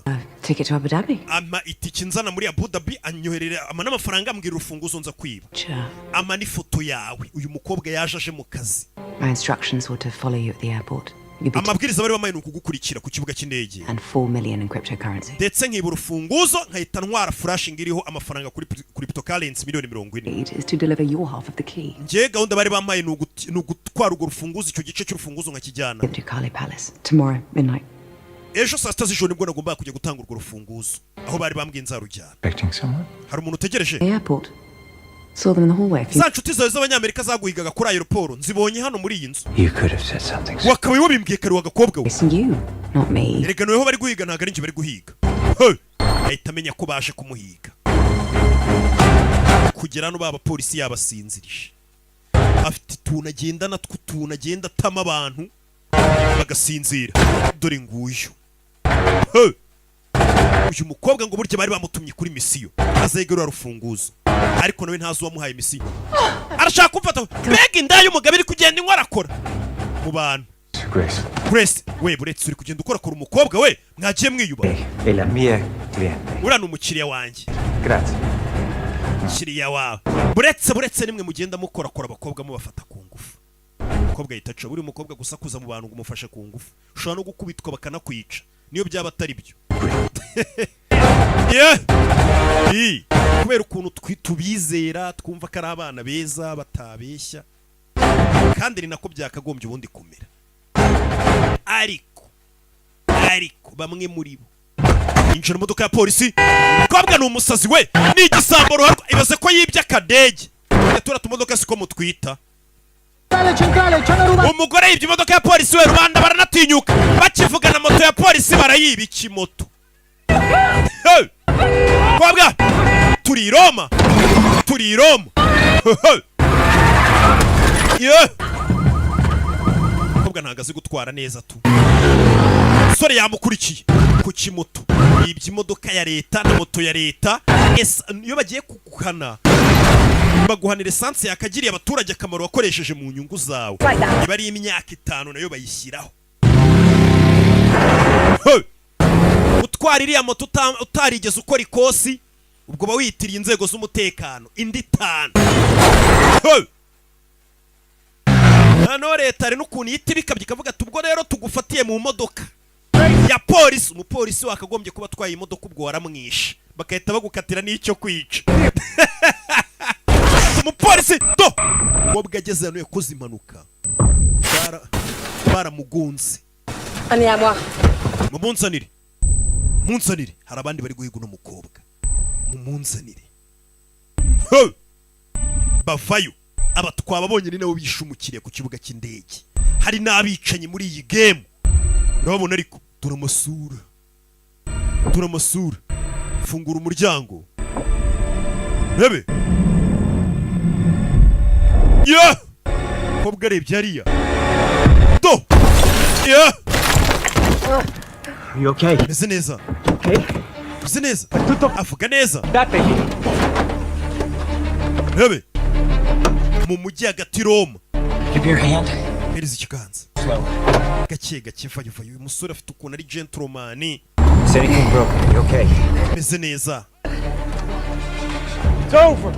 Ticket to Abu Dhabi. Ampa itike nzana muri Abu Dhabi, anyoherera ama n'amafaranga, ambwira urufunguzo nza kwiba. Sure. Ama n'ifoto yawe. Uyu mukobwa yaje aje mu kazi. My instructions were to follow you at the airport. You'd be Amabwiriza bari bamaye ni ukugukurikira ku kibuga cy'indege. And 4 million in cryptocurrency. Ndetse nkiba urufunguzo, nkahita ntwara flash iriho amafaranga kuri cryptocurrency miliyoni 40. Need is to deliver your half of the key Njye gahunda bari bamaye ni ugutwara urwo rufunguzo, icyo gice cy'urufunguzo nkakijyana. To Kali Palace tomorrow midnight. Ejo saa 6 z'ijoro nibwo nagombaga kujya gutanga urwo rufunguzo aho bari bambwiye nzarujyana. Expecting someone? Hari umuntu utegereje? The airport. Saw them in the hallway. A few Za nshuti zawe z'Abanyamerika zaguhigaga kuri aéroport nzibonye hano muri iyi nzu. You could have said something. Wakabaye wabimbwiye kare, wagakobwa we. It's you, not me. Erega niweho bari guhiga, ntabwo ari njye bari guhiga. Hey! Ahita amenya ko baje kumuhiga. Kugera hano, ba bapolisi yabasinzirije, afite utuntu agendana tw'utuntu agenda atama abantu bagasinzira. Dore nguyu. Hey! Uyu mukobwa ngo burya bari bamutumye kuri misiyo, azegerura rufunguzo, ariko nawe ntazi uwamuhaye misiyo. Arashaka kumfata. Mbega inda y'umugabo iri kugenda inywa, arakora mu bantu. Grace. Grace we, buretse uri kugenda ukorakora umukobwa we, mwagiye mwiyubaha. È la mia cliente. Uriya ni umukiriya wanjye. Grazie. Umukiriya wawe? Buretse, buretse, nimwe mugenda mukorakora abakobwa mubafata ku ngufu. Umukobwa yita aca buri mukobwa gusakuza mu bantu ngo umufashe ku ngufu, ushobora no gukubitwa bakanakwica niyo byaba atari byo. Yeah! Ii, kubera ukuntu tubizera, twumva ko ari abana beza batabeshya, kandi ni nako byakagombye ubundi kumera, ariko bamwe muri bo. Yinjira mu modoka ya polisi. Umukobwa ni umusazi we, ni igisambo ruharwa. Ibaze ko yibye akadege. Tura tumodoka siko mutwita. Umugore yibye imodoka ya polisi we, rubanda baranatinyuka bakivugana moto ya polisi barayiba. Ikimoto. Hey! Kobwa, turi i Roma, turi i Roma. Hey! Yeah! Umukobwa ntabwo azi gutwara neza tu. Umusore yamukurikiye ku kimoto, yibye imodoka ya leta na moto ya leta. Iyo bagiye kuguhana, baguhanira esanse yakagiriye abaturage akamaro wakoresheje mu nyungu zawe, iba ari imyaka 5, nayo bayishyiraho. Hey! Gutwara iriya moto utarigeze ukora ikosi, ubwo uba wiyitiriye inzego z'umutekano, indi 5. Hey! Noneho leta hari n'ukuntu ihita ibikabye ikavuga ati: "Ubwo rero tugufatiye mu modoka ya polisi, umupolisi wakagombye kuba atwaye imodoka, ubwo waramwishe," bagahita bagukatira n'icyo kwica umupolisi. Do umukobwa ageze hano yakoze impanuka, baramugonze. Allez, à moi. Mumunzanire, munzanire, hari abandi bari guhiga uno mukobwa, mumunzanire. Hey! Bavayo, aba twababonye, ni nabo bishe umukiriya ku kibuga cy'indege. Hari n'abicanyi muri iyi game, urababona, ariko dore amasura, dore amasura. Fungura umuryango rebe ya mukobwa arebye hariya do ya. You okay? Meze neza. Okay. Meze neza, avuga neza. Rebe mu mujyi hagati Roma. Give your hand. Hereza ikiganza. Slow. Gake gake, vayo vayo. Uyu musore afite ukuntu ari gentleman. Is anything broken? You okay? Meze neza. It's over.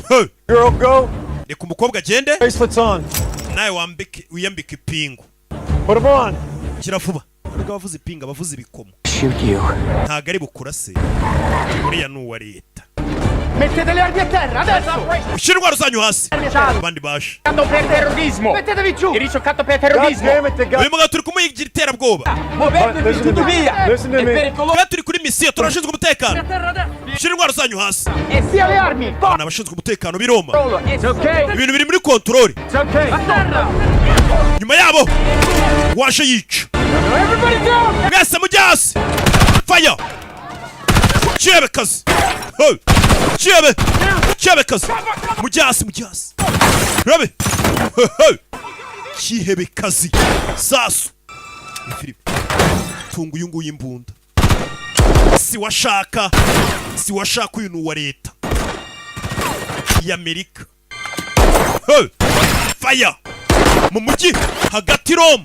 Hey! Girl, go. Reka umukobwa agende. Bracelets on. Nawe wambike, wiyambike ipingu. Put 'em on. Gira vuba. Nubwo abavuza ipingu, abavuza ibikomo. Shoot you. Ntabwo ari bukurase, uriya ni uwa leta. Mettete le armi a terra, adesso! Ushyire intwaro zanyu hasi, abandi baje. Per terrorismo! Mettetevi giù! Il ricercato per terrorismo! Uyu mugabo turi kumuyigira iterabwoba. Muovetevi tutti via! Listen to È me. pericoloso! Twe turi kuri misiyo, turashinzwe umutekano. Ushyire intwaro zanyu hasi. E via le armi! Ni abashinzwe umutekano b'i Roma. It's okay! Ibintu biri muri control. It's okay! A terra! Nyuma yabo waje yica. Everybody down! Mwese mujye hasi. Fire! Cyebe kazi. Hey! Cyebe, cyebe kazi. Mujye hasi, mujye hasi. Rabe. Hey, hey! Cyihebe kazi. Sasu Philip, tunga uyu nguyu imbunda. Si washaka, si washaka, uyu ni uwa leta y'Amerika. Hey! Fire! Mu mujyi hagati Roma,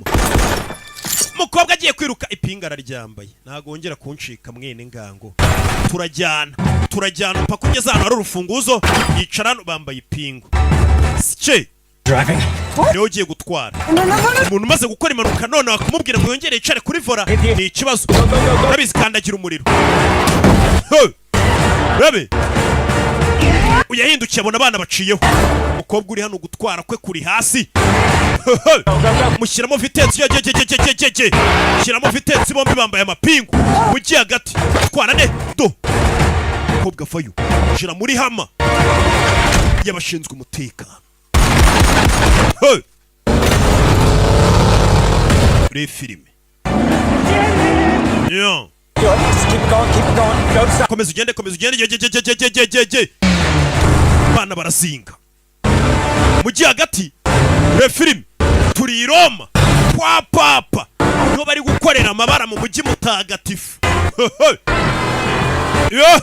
umukobwa agiye kwiruka, ipinga araryambaye. Ntabwo wongera kuncika mwene ngango. Turajyana, turajyana mpaka ugeze ahantu hari urufunguzo. Yicara hano, bambaye ipingu. Sike. Driving. Niwe ugiye gutwara. Umuntu umaze gukora impanuka none wakumubwira ngo yongere yicare kuri volant ni ikibazo. Urabizi, kandagira umuriro. Hey! Urabe uyahindukiye, abona abana baciyeho. Umukobwa uri hano gutwara kwe kuri hasi. Mushyiramo vitesse ye, shyiramo vitesse. Bombi bambaye amapingu, mujyi hagati. Twara ne do. Umukobwa avayo, shyira muri Hummer y'abashinzwe umutekano. Hey! Muri filime. Yeah. Keep going, keep going. Don't stop. Komeza ugende, komeza ugende. Ge ge ge ge ge ge ge ge. Abana barazinga mujyi hagati. Reba filime, turi i Roma kwa Papa, niho bari gukorera amabara mu mujyi mutagatifu. Yo!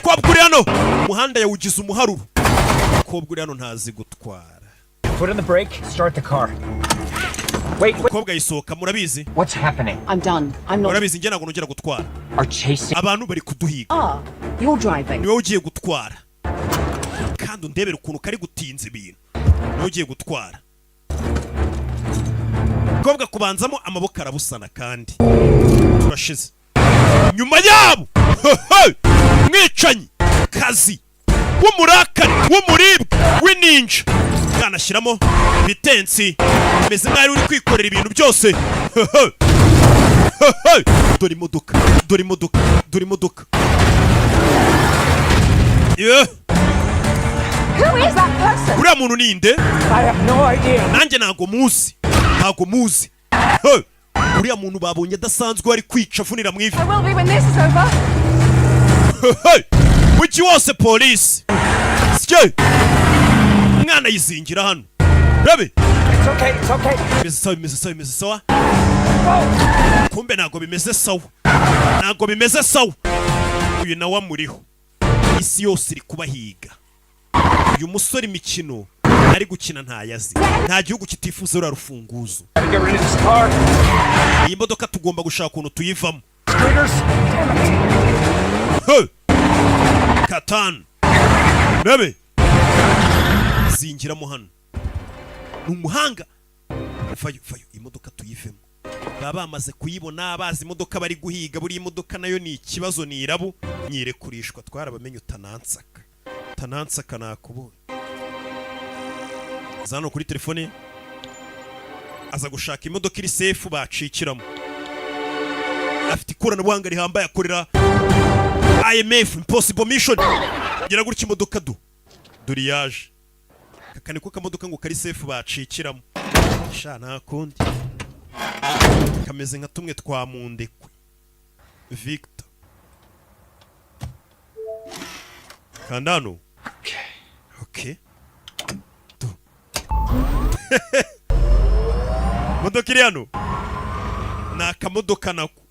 Kobwa uri hano, umuhanda yawugize umuharuro. Kobwa uri hano ntazi gutwara. Put on the brake, start the car. Wait, wait. Umukobwa yisohoka, murabizi. What's happening? I'm done. I'm not. Murabizi, njye ntabwo nongera gutwara. Are chasing. Abantu bari kuduhiga. Ah, you're driving. Niwe ugiye gutwara, kandi undebere ukuntu kari gutinza ibintu. Niwe ugiye gutwara. Umukobwa kubanzamo amaboko arabusana, kandi turashize. Nyuma yabo mwicanyi kazi w'umurakari w'umuribwa w'ininja mwana, ashyiramo bitensi, ameze nk'aho uri kwikorera ibintu byose. Dore imodoka, dore imodoka, dore imodoka. Yeah. Who is that person? Uriya muntu ni nde? I have no idea. Nanjye ntago muzi, ntago muzi. Hey! Uriya muntu babonye adasanzwe, ari kwica avunira mu ivi. I will be when this is over. Hey! Mujyi wose polisi. Sike umwana yizingira hano, rabe. It's okay, it's okay. Bimeze sawa, bimeze sawa, bimeze sawa. Kumbe ntago bimeze sawa, ntago bimeze sawa. Uyu nawe amuriho. Isi yose iri kubahiga. Uyu musore imikino ari gukina ntayazi. Nta gihugu kitifuza ruriya rufunguzo. Gotta get rid of this car. Iyi modoka tugomba gushaka ukuntu tuyivamo. Screeders. Damn it. Hey! Katanu rebe, zingiramo hano, ni umuhanga. Vayo, vayo, imodoka tuyivemo. Baba bamaze kuyibona, bazi imodoka bari guhiga. Buriya imodoka nayo ni ikibazo, ni irabu nyirekurishwa. Twarabamenye. Utanansaka, utanansaka, nakubonye. Aza hano kuri telefone, aza gushaka imodoka iri safe bacikiramo. Afite ikoranabuhanga rihambaye, akorera IMF, Impossible Mission. Gira gutya imodoka du dore yaje. Aka niko kamodoka ngo kari safe bacikiramo. Sha, nta kundi, kameze nka tumwe twa Mundekwe Victor. Kanda hano. Okay, tu modoka iri hano ni akamodoka nako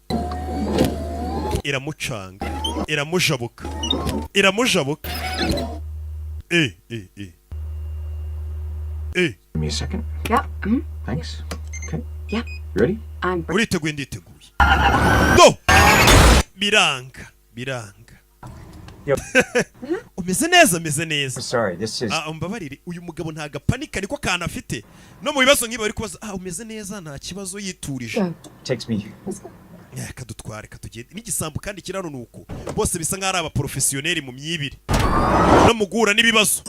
iramucanga, iramujabuka, iramujabuka. Eh eh eh eh. Give me a second. Yeah. Thanks. Okay. Yeah. You ready? I'm Uriteguye? Nditeguye. Do, biranga, biranga. Umeze neza, ameze neza. Sorry, this is. Ah, umbabarire, uyu mugabo ntago apanika, niko kantu afite. No mu bibazo nk'ibi bari kubaza: "Ah, umeze neza?" Nta kibazo, yiturije. Takes me. Kadutware, katugende n'igisambo. Kandi kirano ni uko bose bisa nk'aho ari abaporofesiyoneri mu myibire no mu guhura n'ibibazo.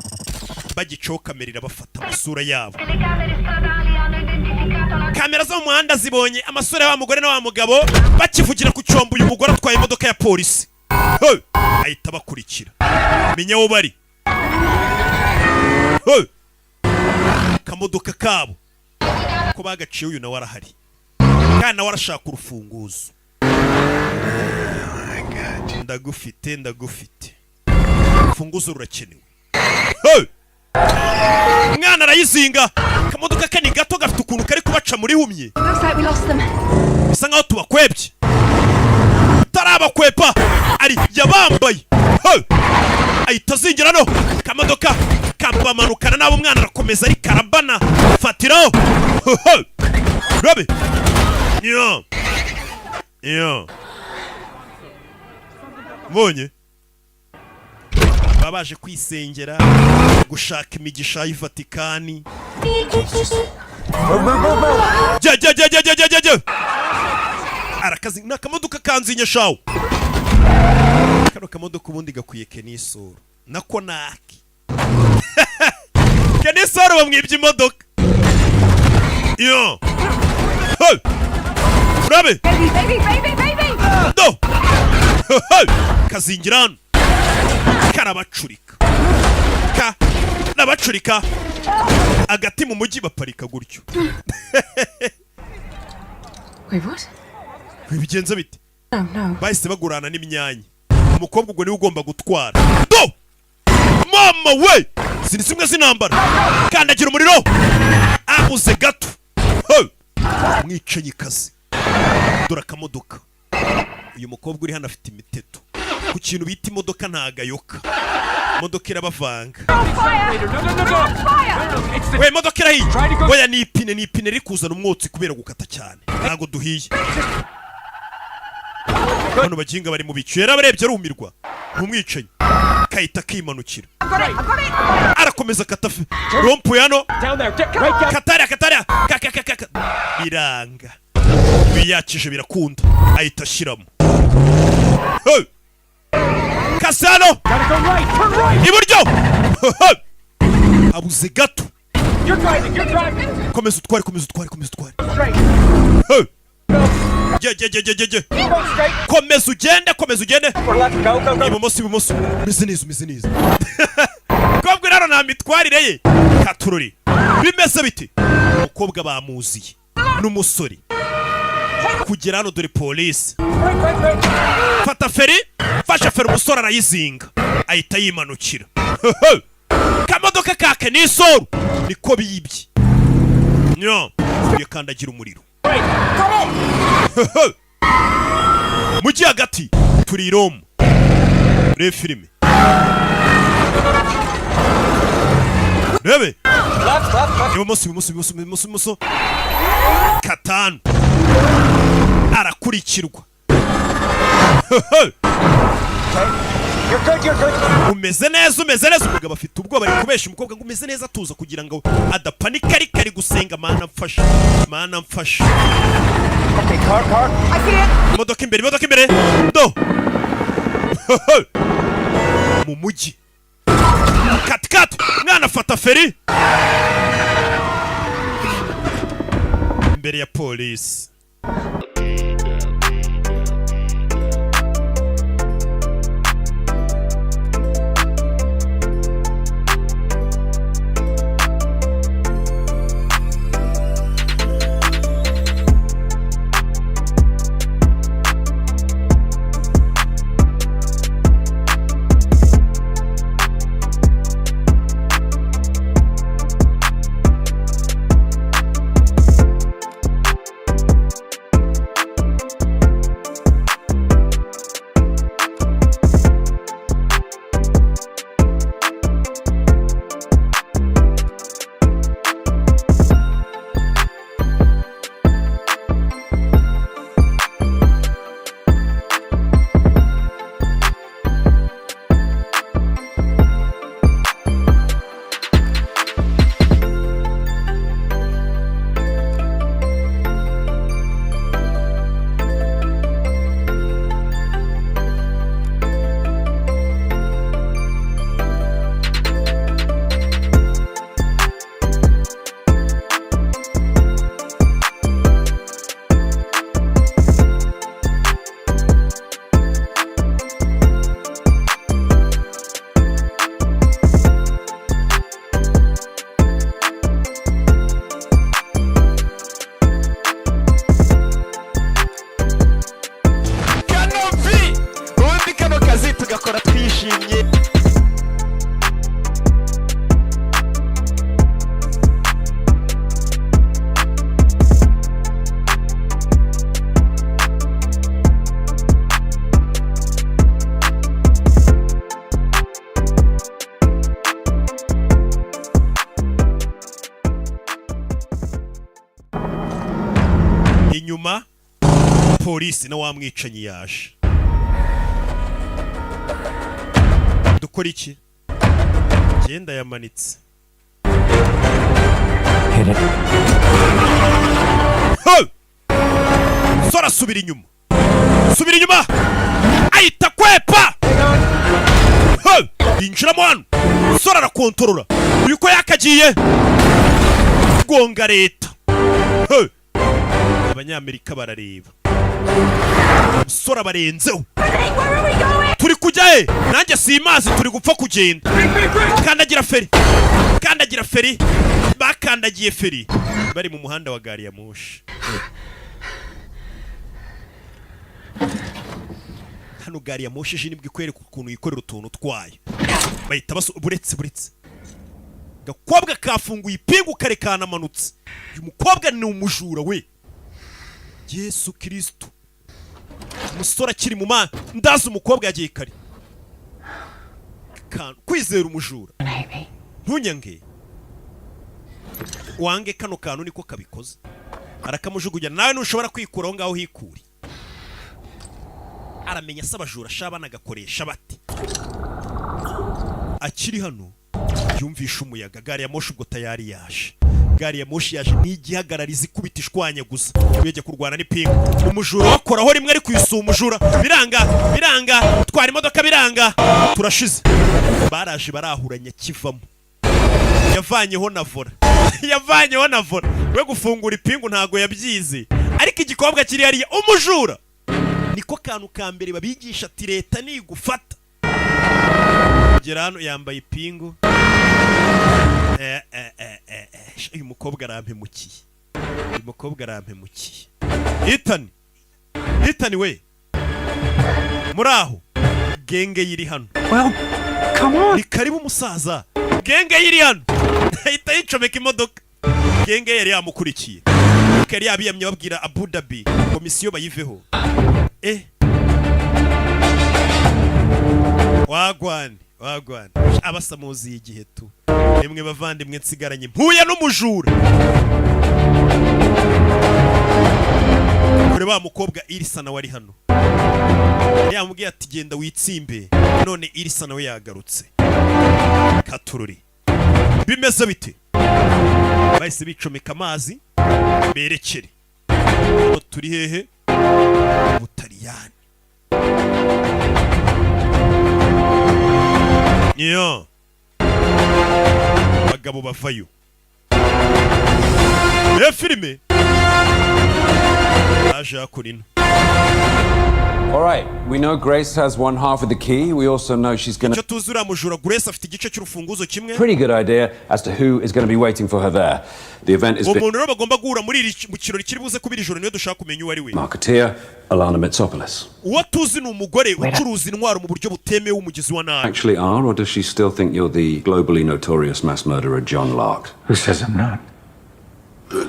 Bagicaho kamera irabafata amasura yabo. Kamera zo mu muhanda zibonye amasura ya wa mugore na wa mugabo bakivugira ku cyombo. Uyu mugore atwaye imodoka ya polisi. Hey! Ahita abakurikira, menya aho bari. Hey! Akamodoka kabo ko bagaciye, uyu nawe arahari kandi nawe arashaka urufunguzo. Ndagufite, ndagufite, urufunguzo rurakenewe. Hey! Umwana arayizinga. Akamodoka ke ni gato, gafite ukuntu kari kubaca muri humye. Looks like we lost them. Bisa nkaho tubakwebye. Utarabakwepa ari yabambaye. Hey! Ahita azingira no akamodoka kabamanukana nabo. Umwana arakomeza ari karabana fatiraho. Hey! Rabe yo yo mbonye baba baje kwisengera, gushaka imigisha y'i Vatikani. Jya jya jya jya jya jya jya jya, arakazi ni akamodoka kanzinye shawo. Kano kamodoka ubundi gakwiye Kenisoro, nako naki Kenisoro bamwibye imodoka yo. Hey! Urabe. Baby, baby, baby, baby! Do. Hey! Kazingira hano, karabacurika, karabacurika agati mu mujyi, baparika gutyo. Wait, what? Bigenze bite? No, no. Bahise bagurana n'imyanya. Umukobwa ubwo niwe ugomba gutwara. Do, mama we, izi ni zimwe z'intambara. Kandagira umuriro, abuze gato. Hey! Umwicanyi kazi, dore akamodoka. Uyu mukobwa uri hano afite imiteto ku kintu bita imodoka, ntagayoka, imodoka irabavanga. We, imodoka irahiye. Oya, ni ipine, ni ipine riri kuzana umwotsi kubera gukata cyane. Ntabwo duhiye. Bano baginga bari mu bicu. Yarabarebye arumirwa, ni umwicanyi. Kahita kimanukira, arakomeza akata rond-point hano, katariya, katariya, kakakakaka, biranga. Biyakije, birakunda, ahita ashyiramo. Hey! Kasano iburyo. Hey! Abuze gato. Komeza utware, komeza utware, komeza utware. Hey! Jye jye jye jye jye, komeza ugende, komeza ugende, ibumoso, ibumoso. Umeze neza, umeze neza. Kobwa rero nta mitwarire ye katururi. Bimeze biti? Umukobwa bamuziye n'umusore kugera hano. Dore polisi. Fata feri, fasha feri. Umusore arayizinga, ahita yimanukira. Kamodoka ka Kenisoro niko bibye nyo yakandagira umuriro mujyi hagati. Turi i Roma. Reba filime, rebe. Ibumoso, ibumoso, ibumoso, ibumoso, ibumoso. Katanu arakurikirwa. Umeze neza, umeze neza. Umugabo afite ubwoba, ari kubesha umukobwa ngo umeze neza, atuza kugira ngo adapanika. Ariko ari gusenga: "Mana mfasha, Mana mfasha." Imodoka imbere, imodoka imbere. Do, mu mujyi katikati. Mwana afata feri imbere ya polisi. Inyuma polisi na wa mwicanyi yaje. Dukora iki? Genda yamanitse. Hit it. Hey! Sora, subira inyuma, subira inyuma, ahita kwepa. Hey! Yinjiramo hano. Sora arakontorora uyu ko yakagiye gonga leta. Hey! Abanyamerika barareba, umusore abarenzeho. Turi kujya he? Nanjye simazi, turi gupfa kugenda. Kandagira feri, kandagira feri. Bakandagiye feri bari mu muhanda wa gari ya moshi. Hano gari ya moshi ije, nibwo ikwereka ukuntu yikorera utuntu twayo. Bahita baso buretse buretse. Gakobwa kafunguye ipingu kare kanamanutse. Uyu mukobwa ni umujura we. Yesu Kirisitu! Umusore akiri mu ma ndazi umukobwa yagiye kare. Kwizera umujura, ntunyange wange. Kano kantu niko kabikoze, arakamujugunya. Nawe ntushobora kwikura aho ngaho, hikure. Aramenya se abajura sha banagakoresha bate? Akiri hano yumvisha umuyaga, gari ya moshi. Ubwo tayari yaje, gari ya moshi yaje, ntigihagarara, ikubita ishwanyaguza. Yajya kurwana n'ipingu. Umujura wakoraho rimwe ari kuyisuma umujura, biranga, biranga. Twara imodoka biranga, turashize. Baraje barahuranya, kivamo yavanyeho na volant, yavanyeho na volant. We gufungura ipingu ntago yabyize, ariko igikobwa kiri hariya. Umujura niko kantu ka mbere babigisha, ati leta nigufata kugera hano yambaye ipingu. Uyu mukobwa arampemukiye, uyu mukobwa arampemukiye. Ethan, Ethan we, muri aho genge yiri hano. Well, come on. Ni karibu umusaza. Genge yiri hano, ahita yicomeka imodoka. Genge yari yamukurikiye, yari yabiyamye babwira Abu Dhabi komisiyo bayiveho. Wagwan, wagwan, abasamuzi igihe tu. Nimwe bavandimwe nsigaranye, mpuye n'umujura kure. Wa mukobwa Irisa nawe ari hano, yari yamubwiye ati genda witsimbe. None Irisa nawe yagarutse. Katururi bimeze bite? Bahise bicomeka amazi berekere. Hano turi hehe? Butaliyani. Niyo abagabo bavayo. Reba filime yaje hakuno. All right, we know Grace has one half of the key. We also know she's going to. Icyo tuzi, uriya mujura Grace afite igice cy'urufunguzo kimwe. Pretty good idea as to who is going to be waiting for her there. The event is. Umuntu rero bagomba guhura muri iri mu kirori kiri buze kubira ijoro, niwe dushaka kumenya uwo ari we. Marketeer Alana Mitsopoulos. Uwo tuzi ni umugore ucuruza intwaro mu buryo butemewe, w'umugizi wa nabi. Actually are, or does she still think you're the globally notorious mass murderer John Lark? Who says I'm not?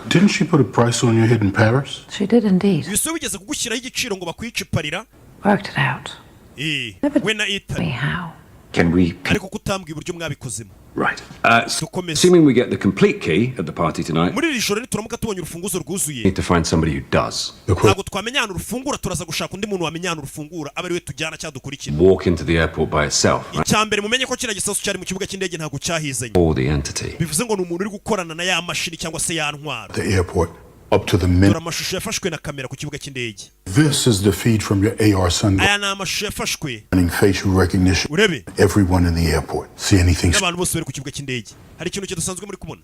Didn't she put a price on your head in Paris? She did indeed. Uyu se wigeze kugushyiraho igiciro ngo bakwice parira? Worked it out. Eh, we na Ethan. How? Can we? Ariko kutambwira uburyo mwabikozemo. Right. Assuming we get the complete key at the party tonight, Muri iri joro nituramuka tubonye urufunguzo rwuzuye, we need to find somebody who does. ntabwo twamenya ahantu rufungura. Turaza gushaka undi muntu wamenya ahantu rufungura, abe ari we tujyana cyangwa dukurikira. Walk into the airport by itself, right? Icya mbere mumenye ko kiriya gisasu cyari mu kibuga cy'indege, ntabwo cyahizanye. Or the entity. Bivuze ngo ni umuntu uri gukorana na ya mashini cyangwa se ya ntwaro. The airport, up to the minute. Dore amashusho yafashwe na kamera ku kibuga cy'indege. This is the feed from your AR sunglasses Aya ni amashusho yafashwe facial recognition. Urebe. Everyone in the airport. See anything? N'abantu bose bari ku kibuga cy'indege. Hari ikintu kidasanzwe muri kubona?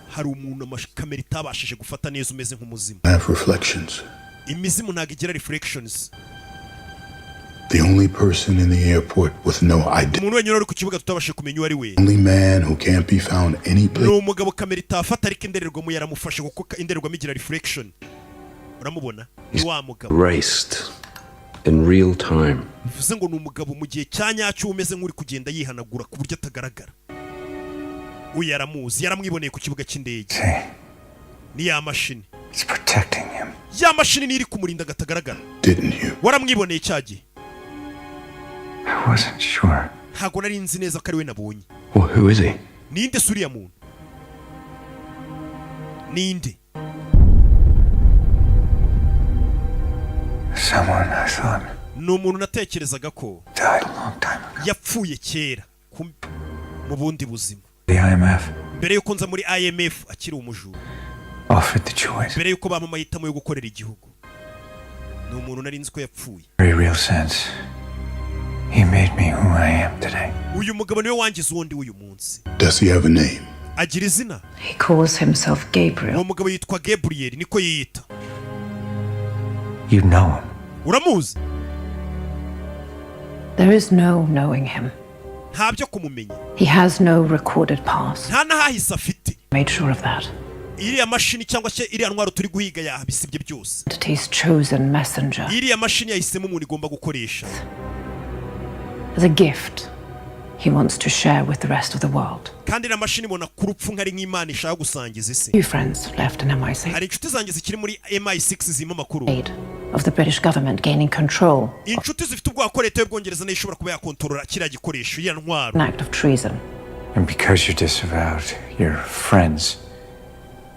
Hari umuntu kamera itabashije gufata neza, umeze nk'umuzimu. Have reflections. Imizimu ntabwo igira reflections. The only person in the airport with no identity. Umuntu wenyine uri ku kibuga tutabashije kumenya uwo ari we Only man who can't be found any ni place. umugabo kamera itafata, ariko indorerwamo yaramufashe, kuko indorerwamo igira reflection. Uramubona, ni wa mugabo. Raced in real time. Bivuze ngo ni umugabo mu gihe cya nyacyo umeze nk'uri kugenda yihanagura ku buryo atagaragara. Uyu yaramuzi, yaramwiboneye ku kibuga cy'indege. Ni ya mashini. It's protecting him. Ya mashini niyo iri kumurinda ngo atagaragara. Didn't you? Waramwiboneye cya gihe? I wasn't sure. Ntabwo nari nzi neza ko ari we nabonye. Well, who is he? Ninde se uriya muntu? Ninde? Someone I thought Ni umuntu natekerezaga ko died a long time ago. yapfuye kera mu bundi buzima. The IMF Mbere y'uko nza muri IMF, akiri umujura. offered the choice. Mbere y'uko bampa amahitamo yo gukorera igihugu, ni umuntu nari nzi ko yapfuye. Very real sense. He made me who I am today. Uyu mugabo niwe wangize uwo ndi w'uyu munsi. Does he have a name? Agira izina? He calls himself Gabriel. Uwo mugabo yitwa Gabriel, niko yiyita. You know him. Uramuzi? There is no knowing him. Nta byo kumumenya. He has no recorded past. Nta n'ahahise afite. Made sure of that. Iriya mashini cyangwa se iriya ntwaro turi guhiga yahabisibye byose. Entity's chosen messenger Iriya mashini yahisemo umuntu igomba gukoresha. As a gift he wants to share with the rest of the world. Kandi iriya mashini ibona ku rupfu nk'ari nk'Imana ishaka gusangiza isi. Few friends left in MI6. Hari inshuti zanjye zikiri muri MI6 zimpa amakuru. Aid of the British government gaining control. Inshuti zifite ubwoba ko leta y'Ubwongereza nayo ishobora kuba yakontorora kiriya gikoresho, iriya ntwaro. An act of treason. And because you're disavowed, your friends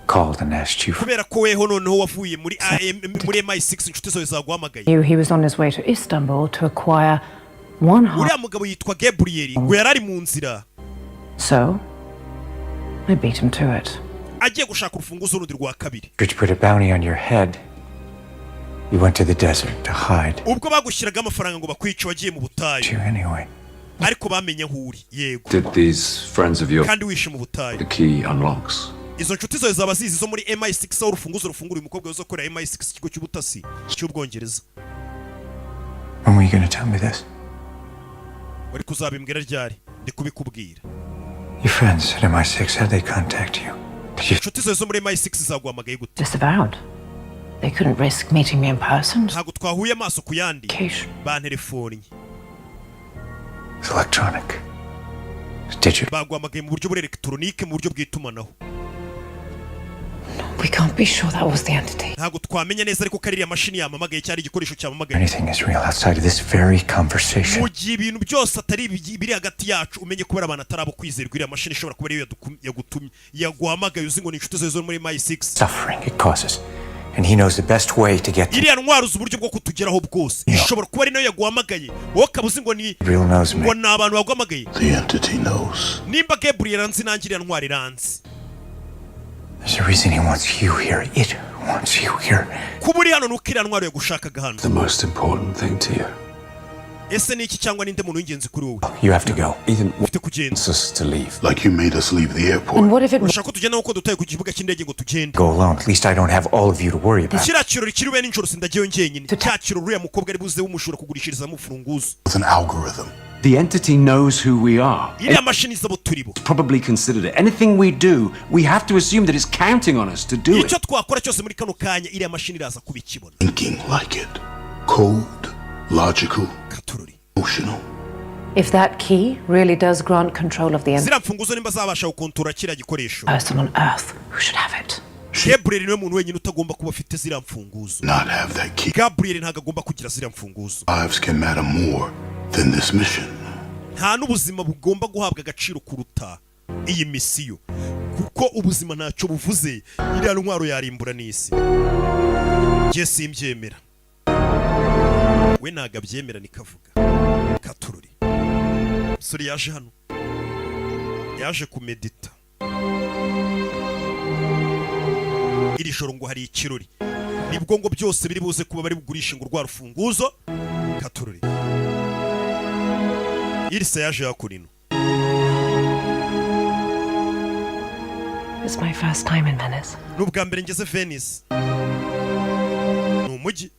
called and asked you. Kubera ko weho noneho wavuye muri MI6, inshuti zawe zaguhamagaye. Knew he was on his way to Istanbul to acquire one half. Uriya mugabo yitwa Gabriel, ngo yari ari mu nzira So, I beat him to it. agiye gushaka urufunguzo rundi rwa kabiri. To put a bounty on your head, you went to the desert to hide. Ubwo bagushyiraga amafaranga ngo bakwice, wagiye mu butayu. You anyway. Ariko bamenye aho uri, yego. Did these friends of yours Kandi wishe mu butayu. the key unlocks? Izo nshuti zawe zaba zizi zo muri MI6 aho urufunguzo rufungura? Uyu mukobwa uzakorera MI6, ikigo cy'ubutasi cy'Ubwongereza. When were you going to tell me this? Wari kuzabimbwira ryari ndi kubikubwira? Your friends at MI6, how'd they contact you? Did you Inshuti zawe zo muri MI6 zaguhamagaye gute? Disavowed. They couldn't risk meeting me in person. Ntabwo twahuye amaso ku yandi, bantelefonnye. It's electronic. It's digital. Baguhamagaye mu buryo buri elegitoronike, mu buryo bw'itumanaho. We can't be sure that was the entity. Ntabwo twamenya neza ariko ko ari iriya mashini yamamagaye cyari igikoresho cyamamagaye. Anything is real outside of this very conversation. Mu gihe ibintu byose atari biri hagati yacu, umenye ko bari abantu atari abo kwizerwa. Iriya mashini ishobora kuba ariyo yagutumye, yaguhamagaye uzi ngo ni inshuti zawe zo muri MI6. Suffering it causes. And he knows the best way to get to Iriya ntwaro uzi uburyo bwo kutugeraho bwose. Ishobora kuba ari nayo yaguhamagaye, wowe ukaba uzi ngo ni Gabriel knows me. ngo ni abantu baguhamagaye. The entity knows. Nimba Gabriel anzi, nanjye iriya ntwaro iranzi. There's a reason he wants you here. It wants you here. Kuba uri hano ni uko iriya ntwaro yagushakaga hano. The most important thing to you. Ese ni iki cyangwa ninde muntu w'ingenzi kuri wowe? You have to go. Ethan Ufite kugenda. wants us to leave. Like you made us leave the airport. And what if it Urashaka ko tugenda nkuko dutaye ku kibuga cy'indege ngo tugende? Go alone. At least I don't have all of you to worry about. Kiriya kirori kiriwe nijoro, sindagiyeyo njyenyine. Cya kirori uriya mukobwa ari buze w'umujura kugurishirizamo urufunguzo. With an algorithm. The entity knows who we are. Iriya mashini izi abo turi bo. It's probably considered it. Anything we do, we have to assume that it's counting on us to do it. Icyo twakora cyose muri kano kanya, iriya mashini iraza kuba ikibona. Thinking like it. Cold, logical, emotional. If that key really does grant control of the entity Ziriya mfunguzo nimba zabasha gukontorora kiriya gikoresho, person on earth who should have it. Gabriel niwe muntu wenyine utagomba kuba afite ziriya mfunguzo. Not have that key. Gabriel ntabwo agomba kugira ziriya mfunguzo. Lives can matter more than this mission. Nta n'ubuzima bugomba guhabwa agaciro kuruta iyi misiyo, kuko ubuzima ntacyo buvuze. Iriya ntwaro yarimbura n'isi. Njye simbyemera, we ntabwo abyemera, nikavuga katururi. Umusore yaje hano, yaje kumedita. Iri joro ngo hari ikirori, nibwo ngo byose biri buze kuba, bari bugurishe ngo rwa rufunguzo katururi. Irisa yaje hakurino. It's my first time in Venice. Ni ubwa mbere ngeze Venice, ni umujyi.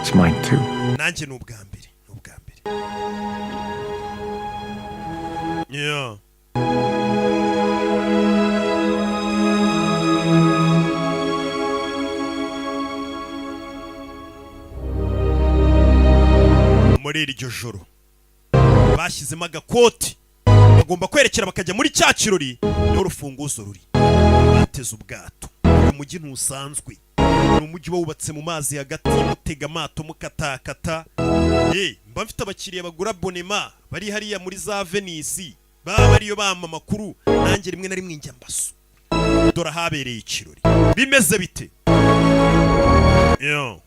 It's mine too. Nanjye ni ubwa mbere, ni ubwa mbere. Yeah. Muri iryo joro bashyizemo agakoti, bagomba kwerekera bakajya muri cya kirori niho urufunguzo ruri. Bateze ubwato. Uyu mujyi ntusanzwe, ni umujyi uba wubatse mu mazi hagati, mutega amato mukatakata. Ye, mba mfite abakiriya bagura bonema bari hariya muri za Venisi, baba bariyo bampa amakuru, nanjye rimwe na rimwe njya mbaso. Dore ahabereye ikirori bimeze bite? Yo.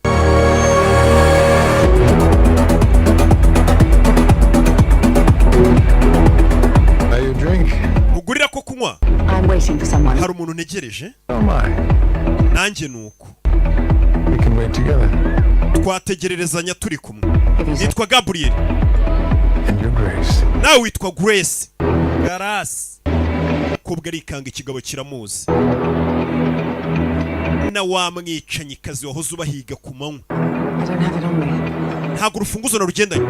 ko kunywa. I'm waiting for someone. Hari umuntu ntegereje. Oh my. Nanjye ni uko. We can wait together. Twategererezanya turi kumwe. Nitwa Gabriel. And you're Grace. Nawe witwa Grace. Garasi umukobwa arikanga, ikigabo kiramuzi, na wa mwicanyikazi wahoze ubahiga ku manywa. I don't have it on me. Ntabwo urufunguzo narugendanye,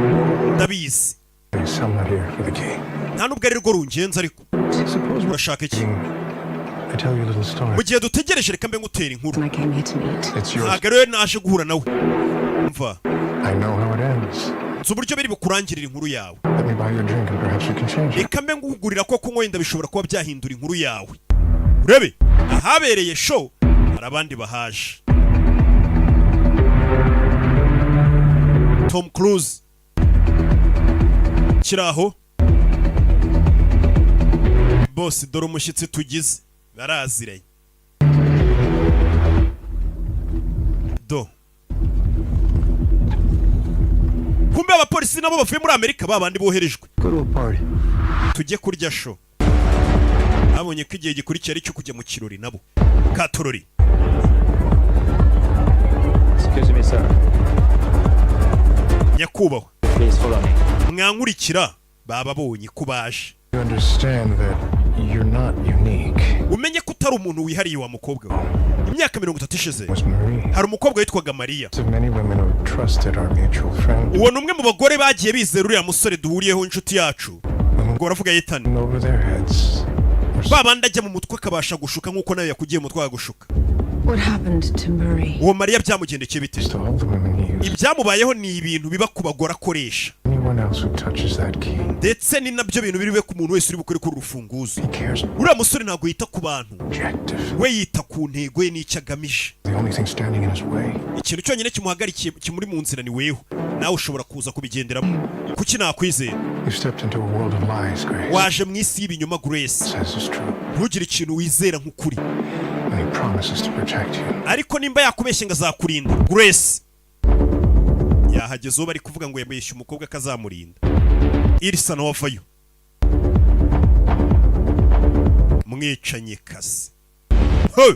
ndabizi. I'm not here for the key. Nta nubwo ari rwo rungenza, ariko urashaka iki? I tell you a little story. Mu gihe dutegereje, reka mbe ngutera inkuru. I came here to meet. It's yours. Ntabwo ariwe naje guhura nawe, mva. I know how it ends. Nzi uburyo biri bukurangirira inkuru yawe. Let me buy you a drink and perhaps you can change it. Reka mbe nguhugurira ko kunywa, wenda bishobora kuba byahindura inkuru yawe. Urebe ahabereye show, hari abandi bahaje. Tom Cruise kiri aho bose. Dore umushyitsi tugize, baraziranye do. Kumbe abapolisi nabo bavuye muri Amerika, ba bandi boherejwe. Go to a party. Tujye kurya show. Babonye ko igihe gikurikiye ari icyo kujya mu kirori nabo katorori. Excuse me, sir. Nyakubahwa. Please follow me. Mwankurikira? Bababonye ko baje. You understand that you're not unique. Umenye ko utari umuntu wihariye, wa mukobwa we. Imyaka 30 ishize Was Marie. hari umukobwa witwaga Mariya. Of many women who trusted our mutual friend. Uwo ni umwe mu bagore bagiye bizera uriya musore duhuriyeho, inshuti yacu. Ubwo baravuga Yitani. Over their heads. Ba bandi ajya mu mutwe akabasha gushuka, nk'uko nawe yakugiye mu mutwe akagushuka. What happened to Marie? Uwo Mariya byamugendekeye bite? To all the women he used. Ibyamubayeho ni ibintu biba ku bagore akoresha. Anyone else who touches that key. Ndetse ni nabyo bintu biri bube ku muntu wese uri bukore kuri uru rufunguzo. He cares. Uriya musore ntabwo yita ku bantu. Objective. We yita ku ntego ye n'icyo agamije. The only thing standing in his way. Ikintu cyonyine kimuhagarikiye, kimuri mu nzira, ni weho. Nawe ushobora kuza kubigenderamo. Kuki nakwizera? You stepped into a world of lies, Grace. Waje mu isi y'ibinyoma, Grace. Says is true. Ntugire ikintu wizera nk'ukuri. And he promises to protect you. Ariko nimba yakubeshye ngo azakurinda, Grace yahageze uwo bari kuvuga ngo yabeshye umukobwa akazamurinda. Irisa nawe avayo, mwicanyikazi. Hey!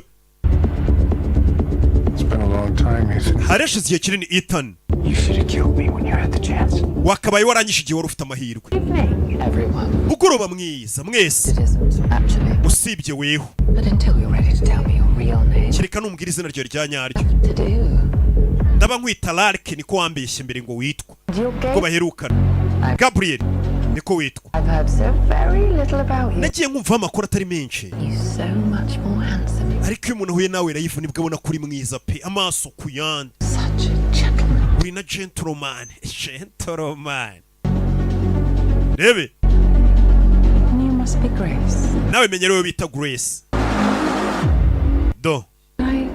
It's been a long time, Ethan. Harashize igihe kinini, Ethan. You should have killed me when you had the chance. Wakabaye waranyishe igihe wari ufite amahirwe. Evening, everyone. Mugoroba mwiza mwese. It isn't, actually. Usibye weho. But until you're ready to tell me your real name, Kereka numbwira izina ryawe rya nyaryo. to do. Ndaba nkwita Lark, niko wambeshye mbere ngo witwa. Ko baherukana, Gabriel niko witwa. I've heard so very little about you. Nagiye nkumvaho amakuru atari menshi. You're so much more handsome. Ariko iyo umuntu ahuye nawe live, nibwo abona ko uri mwiza pe, amaso ku yandi. Such a gentleman. Uri na gentleman, gentleman, rebe. You must be Grace. Nawe menye rero bita Grace do. I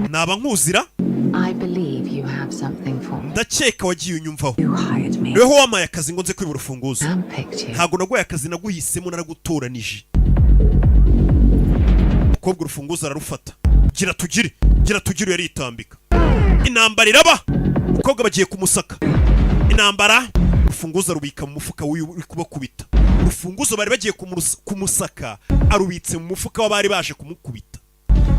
Naba nkuzira. I believe you have something for me. Ndakeka wagiye unyumvaho. You hired me. Niweho wampaye akazi ngo nze kwibura urufunguzo. Handpicked you. Ntabwo naguhaye akazi, naguhisemo, naragutoranije. Umukobwa urufunguzo ararufata. Gira tugire, gira tugire, yaritambika. Intambara iraba, umukobwa bagiye kumusaka. Intambara, urufunguzo arubika mu mufuka w'uyu uri kubakubita. Urufunguzo bari bagiye kumusaka arubitse mu mufuka w'abari baje kumukubita.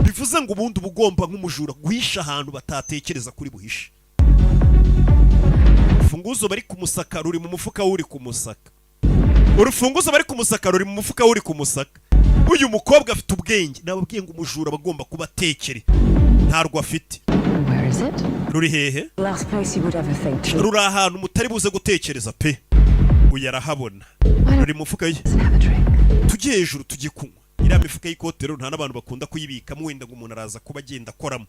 Bivuze ngo ubundi uba ugomba nk'umujura guhisha ahantu batatekereza kuri buhishe. Urufunguzo bari kumusaka ruri mu mufuka w'uri kumusaka. Urufunguzo bari kumusaka ruri mu mufuka w'uri kumusaka. Uyu mukobwa afite ubwenge. Nababwiye ngo umujura aba agomba kuba atekere. Ntarwo afite. Where is it? Ruri hehe? Last place you would ever think to. Ruri ahantu mutari buze gutekereza pe. Uyu arahabona, ruri mu mufuka ye. Tujye hejuru, tujye kunywa. Iriya mifuka y'ikotero nta n'abantu bakunda kuyibikamo, wenda ngo umuntu araza kuba agenda akoramo.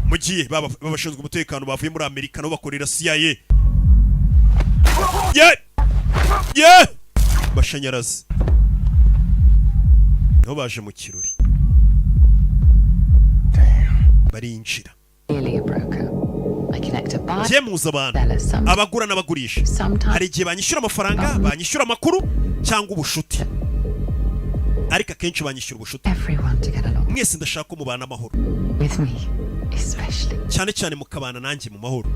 Mu gihe baba babashinzwe umutekano bavuye muri Amerika, nabo bakorera CIA ye ye mashanyarazi, nabo baje mu kirori, barinjira. Really a broker. I connect a buyer. Njye muza abantu, abagura n'abagurisha. Hari igihe banyishyura amafaranga, banyishyura amakuru cyangwa ubushuti, ariko akenshi banyishyura ubushuti. Everyone to get along Mwese ndashaka ko mubana amahoro. with me, especially. Cyane cyane mukabana nanjye mu mahoro.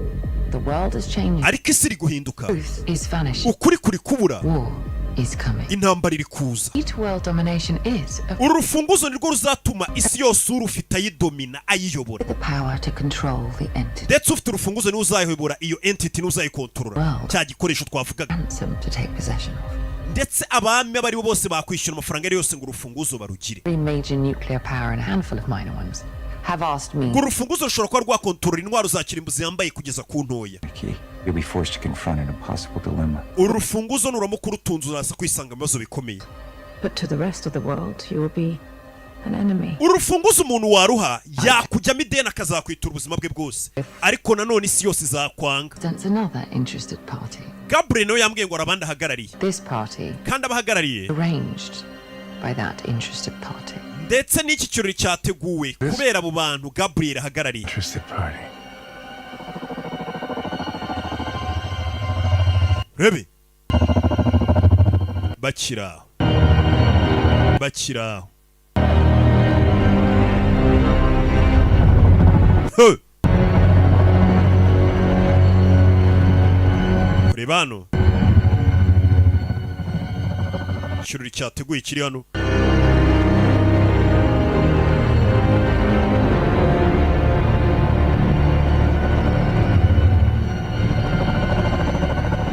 The world is changing. Ariko isi iri guhinduka. Truth is vanishing. Ukuri kuri kubura. War is coming. Intambara iri kuza. Key to world domination is of Uru rufunguzo nirwo ruzatuma isi yose urufite ayidomina, ayiyobora. the power to control the entity. Ndetse ufite urufunguzo niwe uzayobora iyo entity, niwe uzayikontorora cya gikoresho twavugaga. Ransom to take possession of. Ndetse abami abo ari bo bose bakwishyura amafaranga ari yose ngo urufunguzo barugire. Every major nuclear power and a handful of minor ones have asked me Ngo urufunguzo rushobora kuba rwakontorora intwaro za kirimbuzi yambaye kugeza ku ntoya. Key. You'll be forced to confront an impossible dilemma. Uru rufunguzo nuramuka urutunze uraza kwisanga mu bibazo bikomeye. But to the rest of the world, you will be an enemy. Uru rufunguzo umuntu waruha yakujyamo ideni akazakwitura ubuzima bwe bwose, ariko nanone isi yose izakwanga. Presents another interested party. Gabriel nawe yambwiye ngo hari abandi ahagarariye. This party Kandi abahagarariye arranged by that interested party. Ndetse n'iki kirori cyateguwe kubera abo bantu Gabriel ahagarariye. Interested party. Rebe bakira bakira. Huh. Reba hano ikirori cyateguye kiri hano.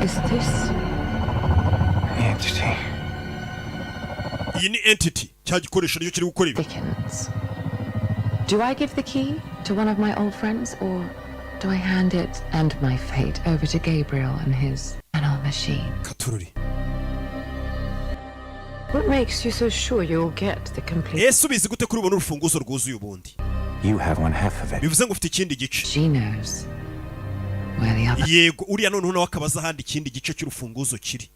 Is this Entity. Iyi ni entity, cya gikoresho nicyo kiri gukora ibi. Thickens? Do I give the key to one of my old friends, or do I hand it and my fate over to Gabriel and his nano machine? Katururi. What makes you so sure you'll get the complete? Ese ubizi gute kuri ubona urufunguzo rwuzuye ubundi? You have one half of it. Bivuze ngo ufite ikindi gice. She knows where the other. Yego, uriya noneho nawe akaba azi ahandi ikindi gice cy'urufunguzo kiri,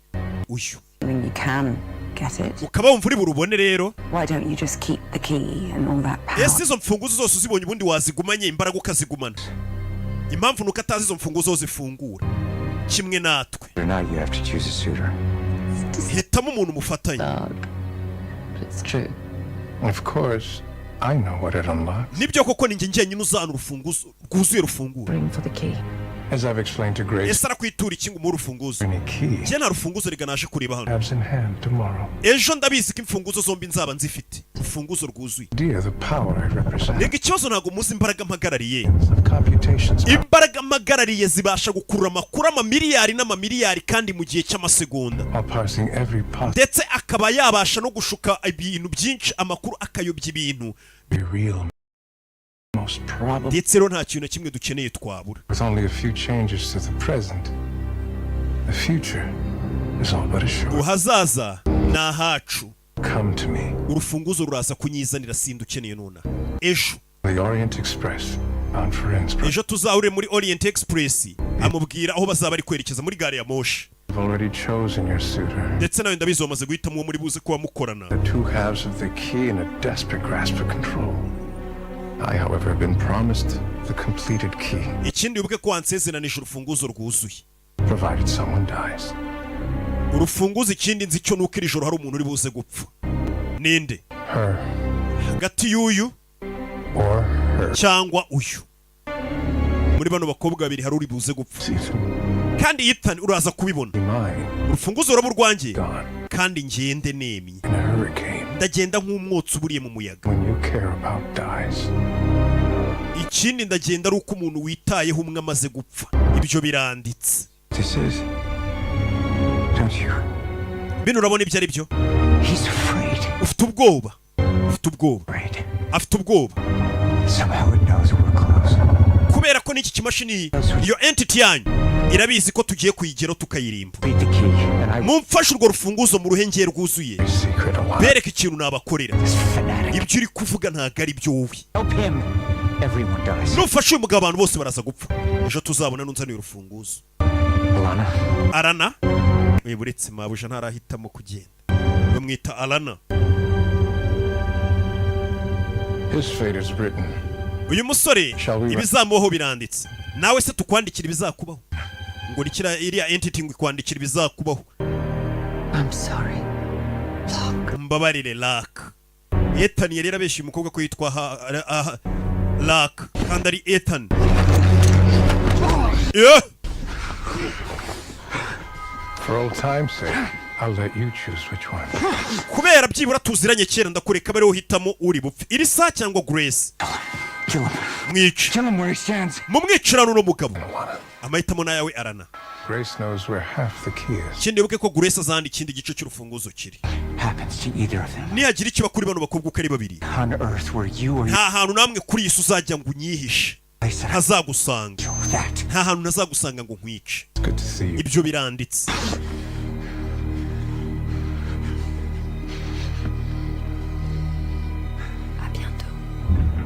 uyu. You can get it. Ukaba wumva uri burubone rero. Why don't you just keep the key and all that power? Ese izo mfunguzo zose uzibonye ubundi wazigumanye, imbaraga ukazigumana? Impamvu ni uko atazi izo mfunguzo zifungura kimwe natwe. Or not, you have to choose a suitor. Hitamo umuntu mufatanye. But it's true. Of course, I know what it unlocks. Nibyo koko ni njye njyenyine uzana urufunguzo rwuzuye rufungura. Ring for the key. As I've explained to Grace, Ese arakwitura iki ngo umuhe urufunguzo? any key Njye nta rufunguzo rega naje kureba hano. halves in hand tomorrow. Ejo ndabizi ko imfunguzo zombi nzaba nzifite, urufunguzo rwuzuye. Idea the power I represent. Rega ikibazo ntabwo muzi imbaraga mpagarariye. Of computations. Imbaraga mpagarariye zibasha gukurura amakuru amamiliyari n'amamiliyari kandi mu gihe cy'amasegonda. While parsing every possible Ndetse akaba yabasha no gushuka ibintu byinshi, amakuru akayobya ibintu. real most probable. Ndetse rero nta kintu na kimwe dukeneye twabura. With only a few changes to the present, the future is all but assured. Uhazaza ni ahacu. Come to me. Urufunguzo ruraza kunyizanira, sindi ukeneye nonaha, ejo. The Orient Express, bound for Innsbruck. Ejo tuzahure muri Orient Express, amubwira aho bazaba bari kwerekeza muri gare ya moshi. You've already chosen your suitor. Ndetse nawe ndabizi wamaze guhitamo uwo muri buze kuba mukorana. The two halves of the key in a desperate grasp for control. I, however, have been promised the completed key, Ikindi wibuke ko wansezeranije urufunguzo rwuzuye. provided someone dies. Urufunguzo, ikindi nzi cyo nuko iri joro hari umuntu uri buze gupfa. Ninde? Her Hagati y'uyu or her. cyangwa uyu, muri bano bakobwa babiri hari uri buze gupfa. Kandi Ethan, uraza kubibona, Mine, urufunguzo ruraba urwanjye gone kandi ngende nemye. in a hurricane. Ndagenda nk'umwotsi uburiye mu muyaga. When you care about dies. Ikindi ndagenda ari uko umuntu witayeho umwe amaze gupfa, ibyo biranditse. This is. Don't you? Bino urabona ibyo ari byo? He's afraid. Ufite ubwoba, ufite ubwoba. Afraid. Afite ubwoba. Somehow it knows we're close. Kubera ko n'iki kimashini, iyo entity yanyu irabizi ko tugiye kuyigeraho tukayirimba. Beat the key, and I Mumfashe urwo rufunguzo mu ruhengeri rwuzuye. Secret alive. Bereke ikintu nabakorera. This fanatic. Ibyo uri kuvuga ntabwo ari byo wowe. Help him. Everyone dies. Nufashe uyu mugabo abantu bose baraza gupfa. Ejo tuzabona nunzaniye urufunguzo. Alana, Arana we, buretse mabuja ntarahitamo kugenda, bamwita Alana. His fate is written. Uyu musore ibizamubaho biranditse. Nawe se tukwandikira ibizakubaho? Ngo rikira iriya entity ngo ikwandikira ibizakubaho. I'm sorry. Mbabarire Lak. Ethan yari yarabeshye umukobwa ko yitwa Lak kandi ari Ethan. Yeah! For old time's sake, I'll let you choose which one. Kubera byibura tuziranye kera, ndakureka bariho uhitamo uri bupfe, Ilsa cyangwa Grace. Mwice, mumwicirane uno mugabo. Amahitamo ni ayawe, Alana. Grace knows where half the key is. Ikindi, wibuke ko Grace azandi ikindi gice cy'urufunguzo kiri. Happens to either of them. Nihagira ikiba kuri bano bakobwa uko ari babiri, On earth where you or nta hantu namwe kuri iyi si uzajya ngo unyihishe ntazagusanga, nta hantu ntazagusanga ngo nkwice. Good to see you. Ibyo biranditse.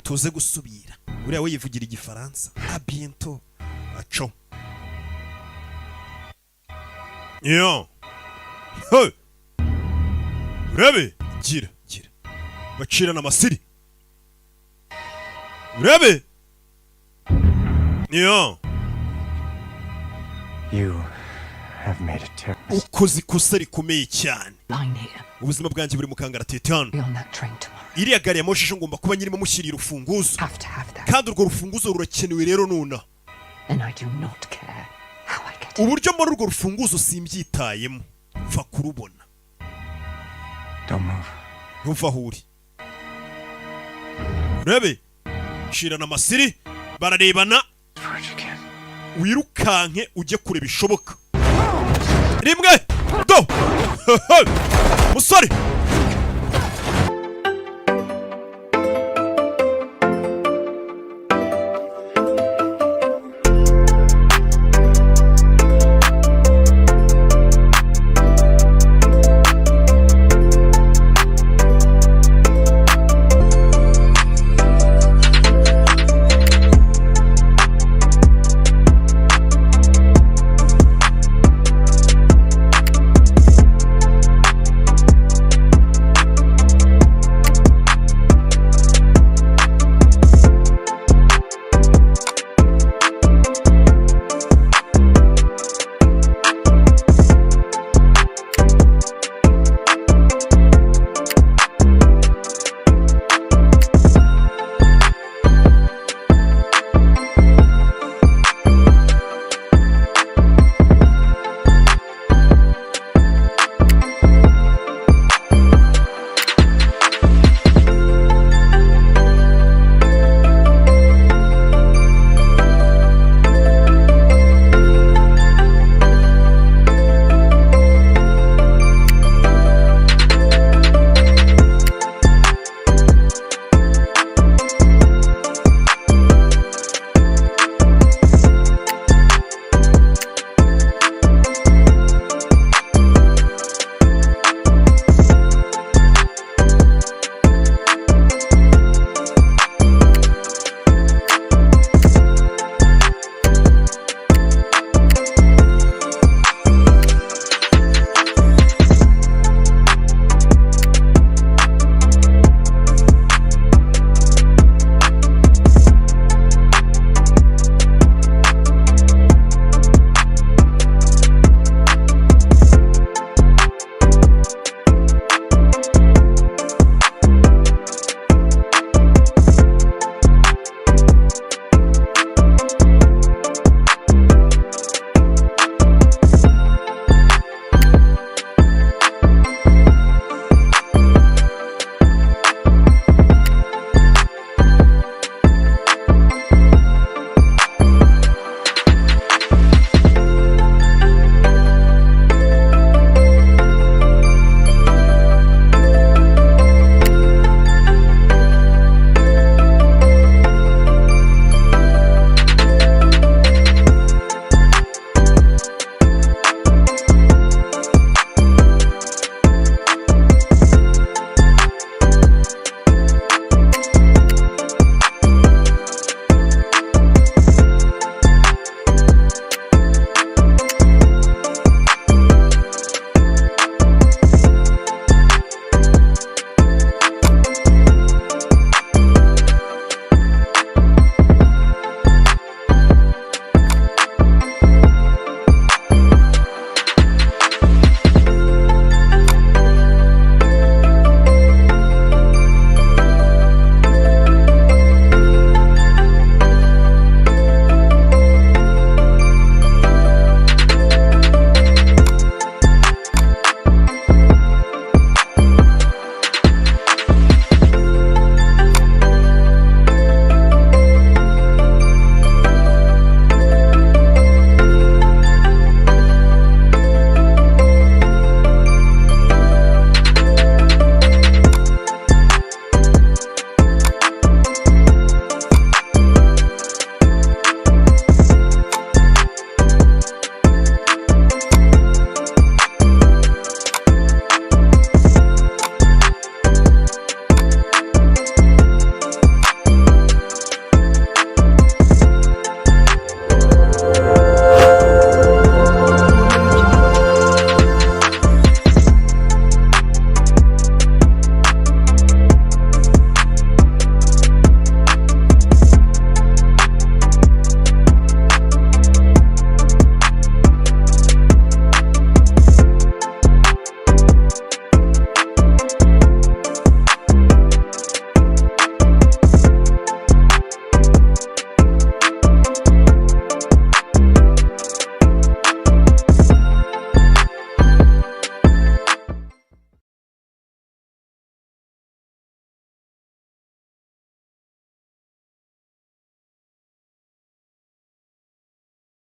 Tuze gusubira. Uriya we yivugira Igifaransa, à bientôt, aco yo. Hey! Urebe, gira gira bacirana amasiri, urebe yo. You have made a terrible Ukoze ikosa rikomeye cyane. Line here. Ubuzima bwanjye buri mu kangaratete hano. Be on that train tomorrow. Iriya gari ya moshi ejo ngomba kuba nyirimo mushyiriye urufunguzo, Have to have that. kandi urwo rufunguzo rurakenewe rero nuna. And I do not care how I get Uburyo mbona urwo rufunguzo simbyitayemo, mfa kurubona. Don't move. Ntuva aho uri. Urebe, shirana amasiri, bararebana. Wirukanke ujye kure bishoboka. Rimwe, do, musore.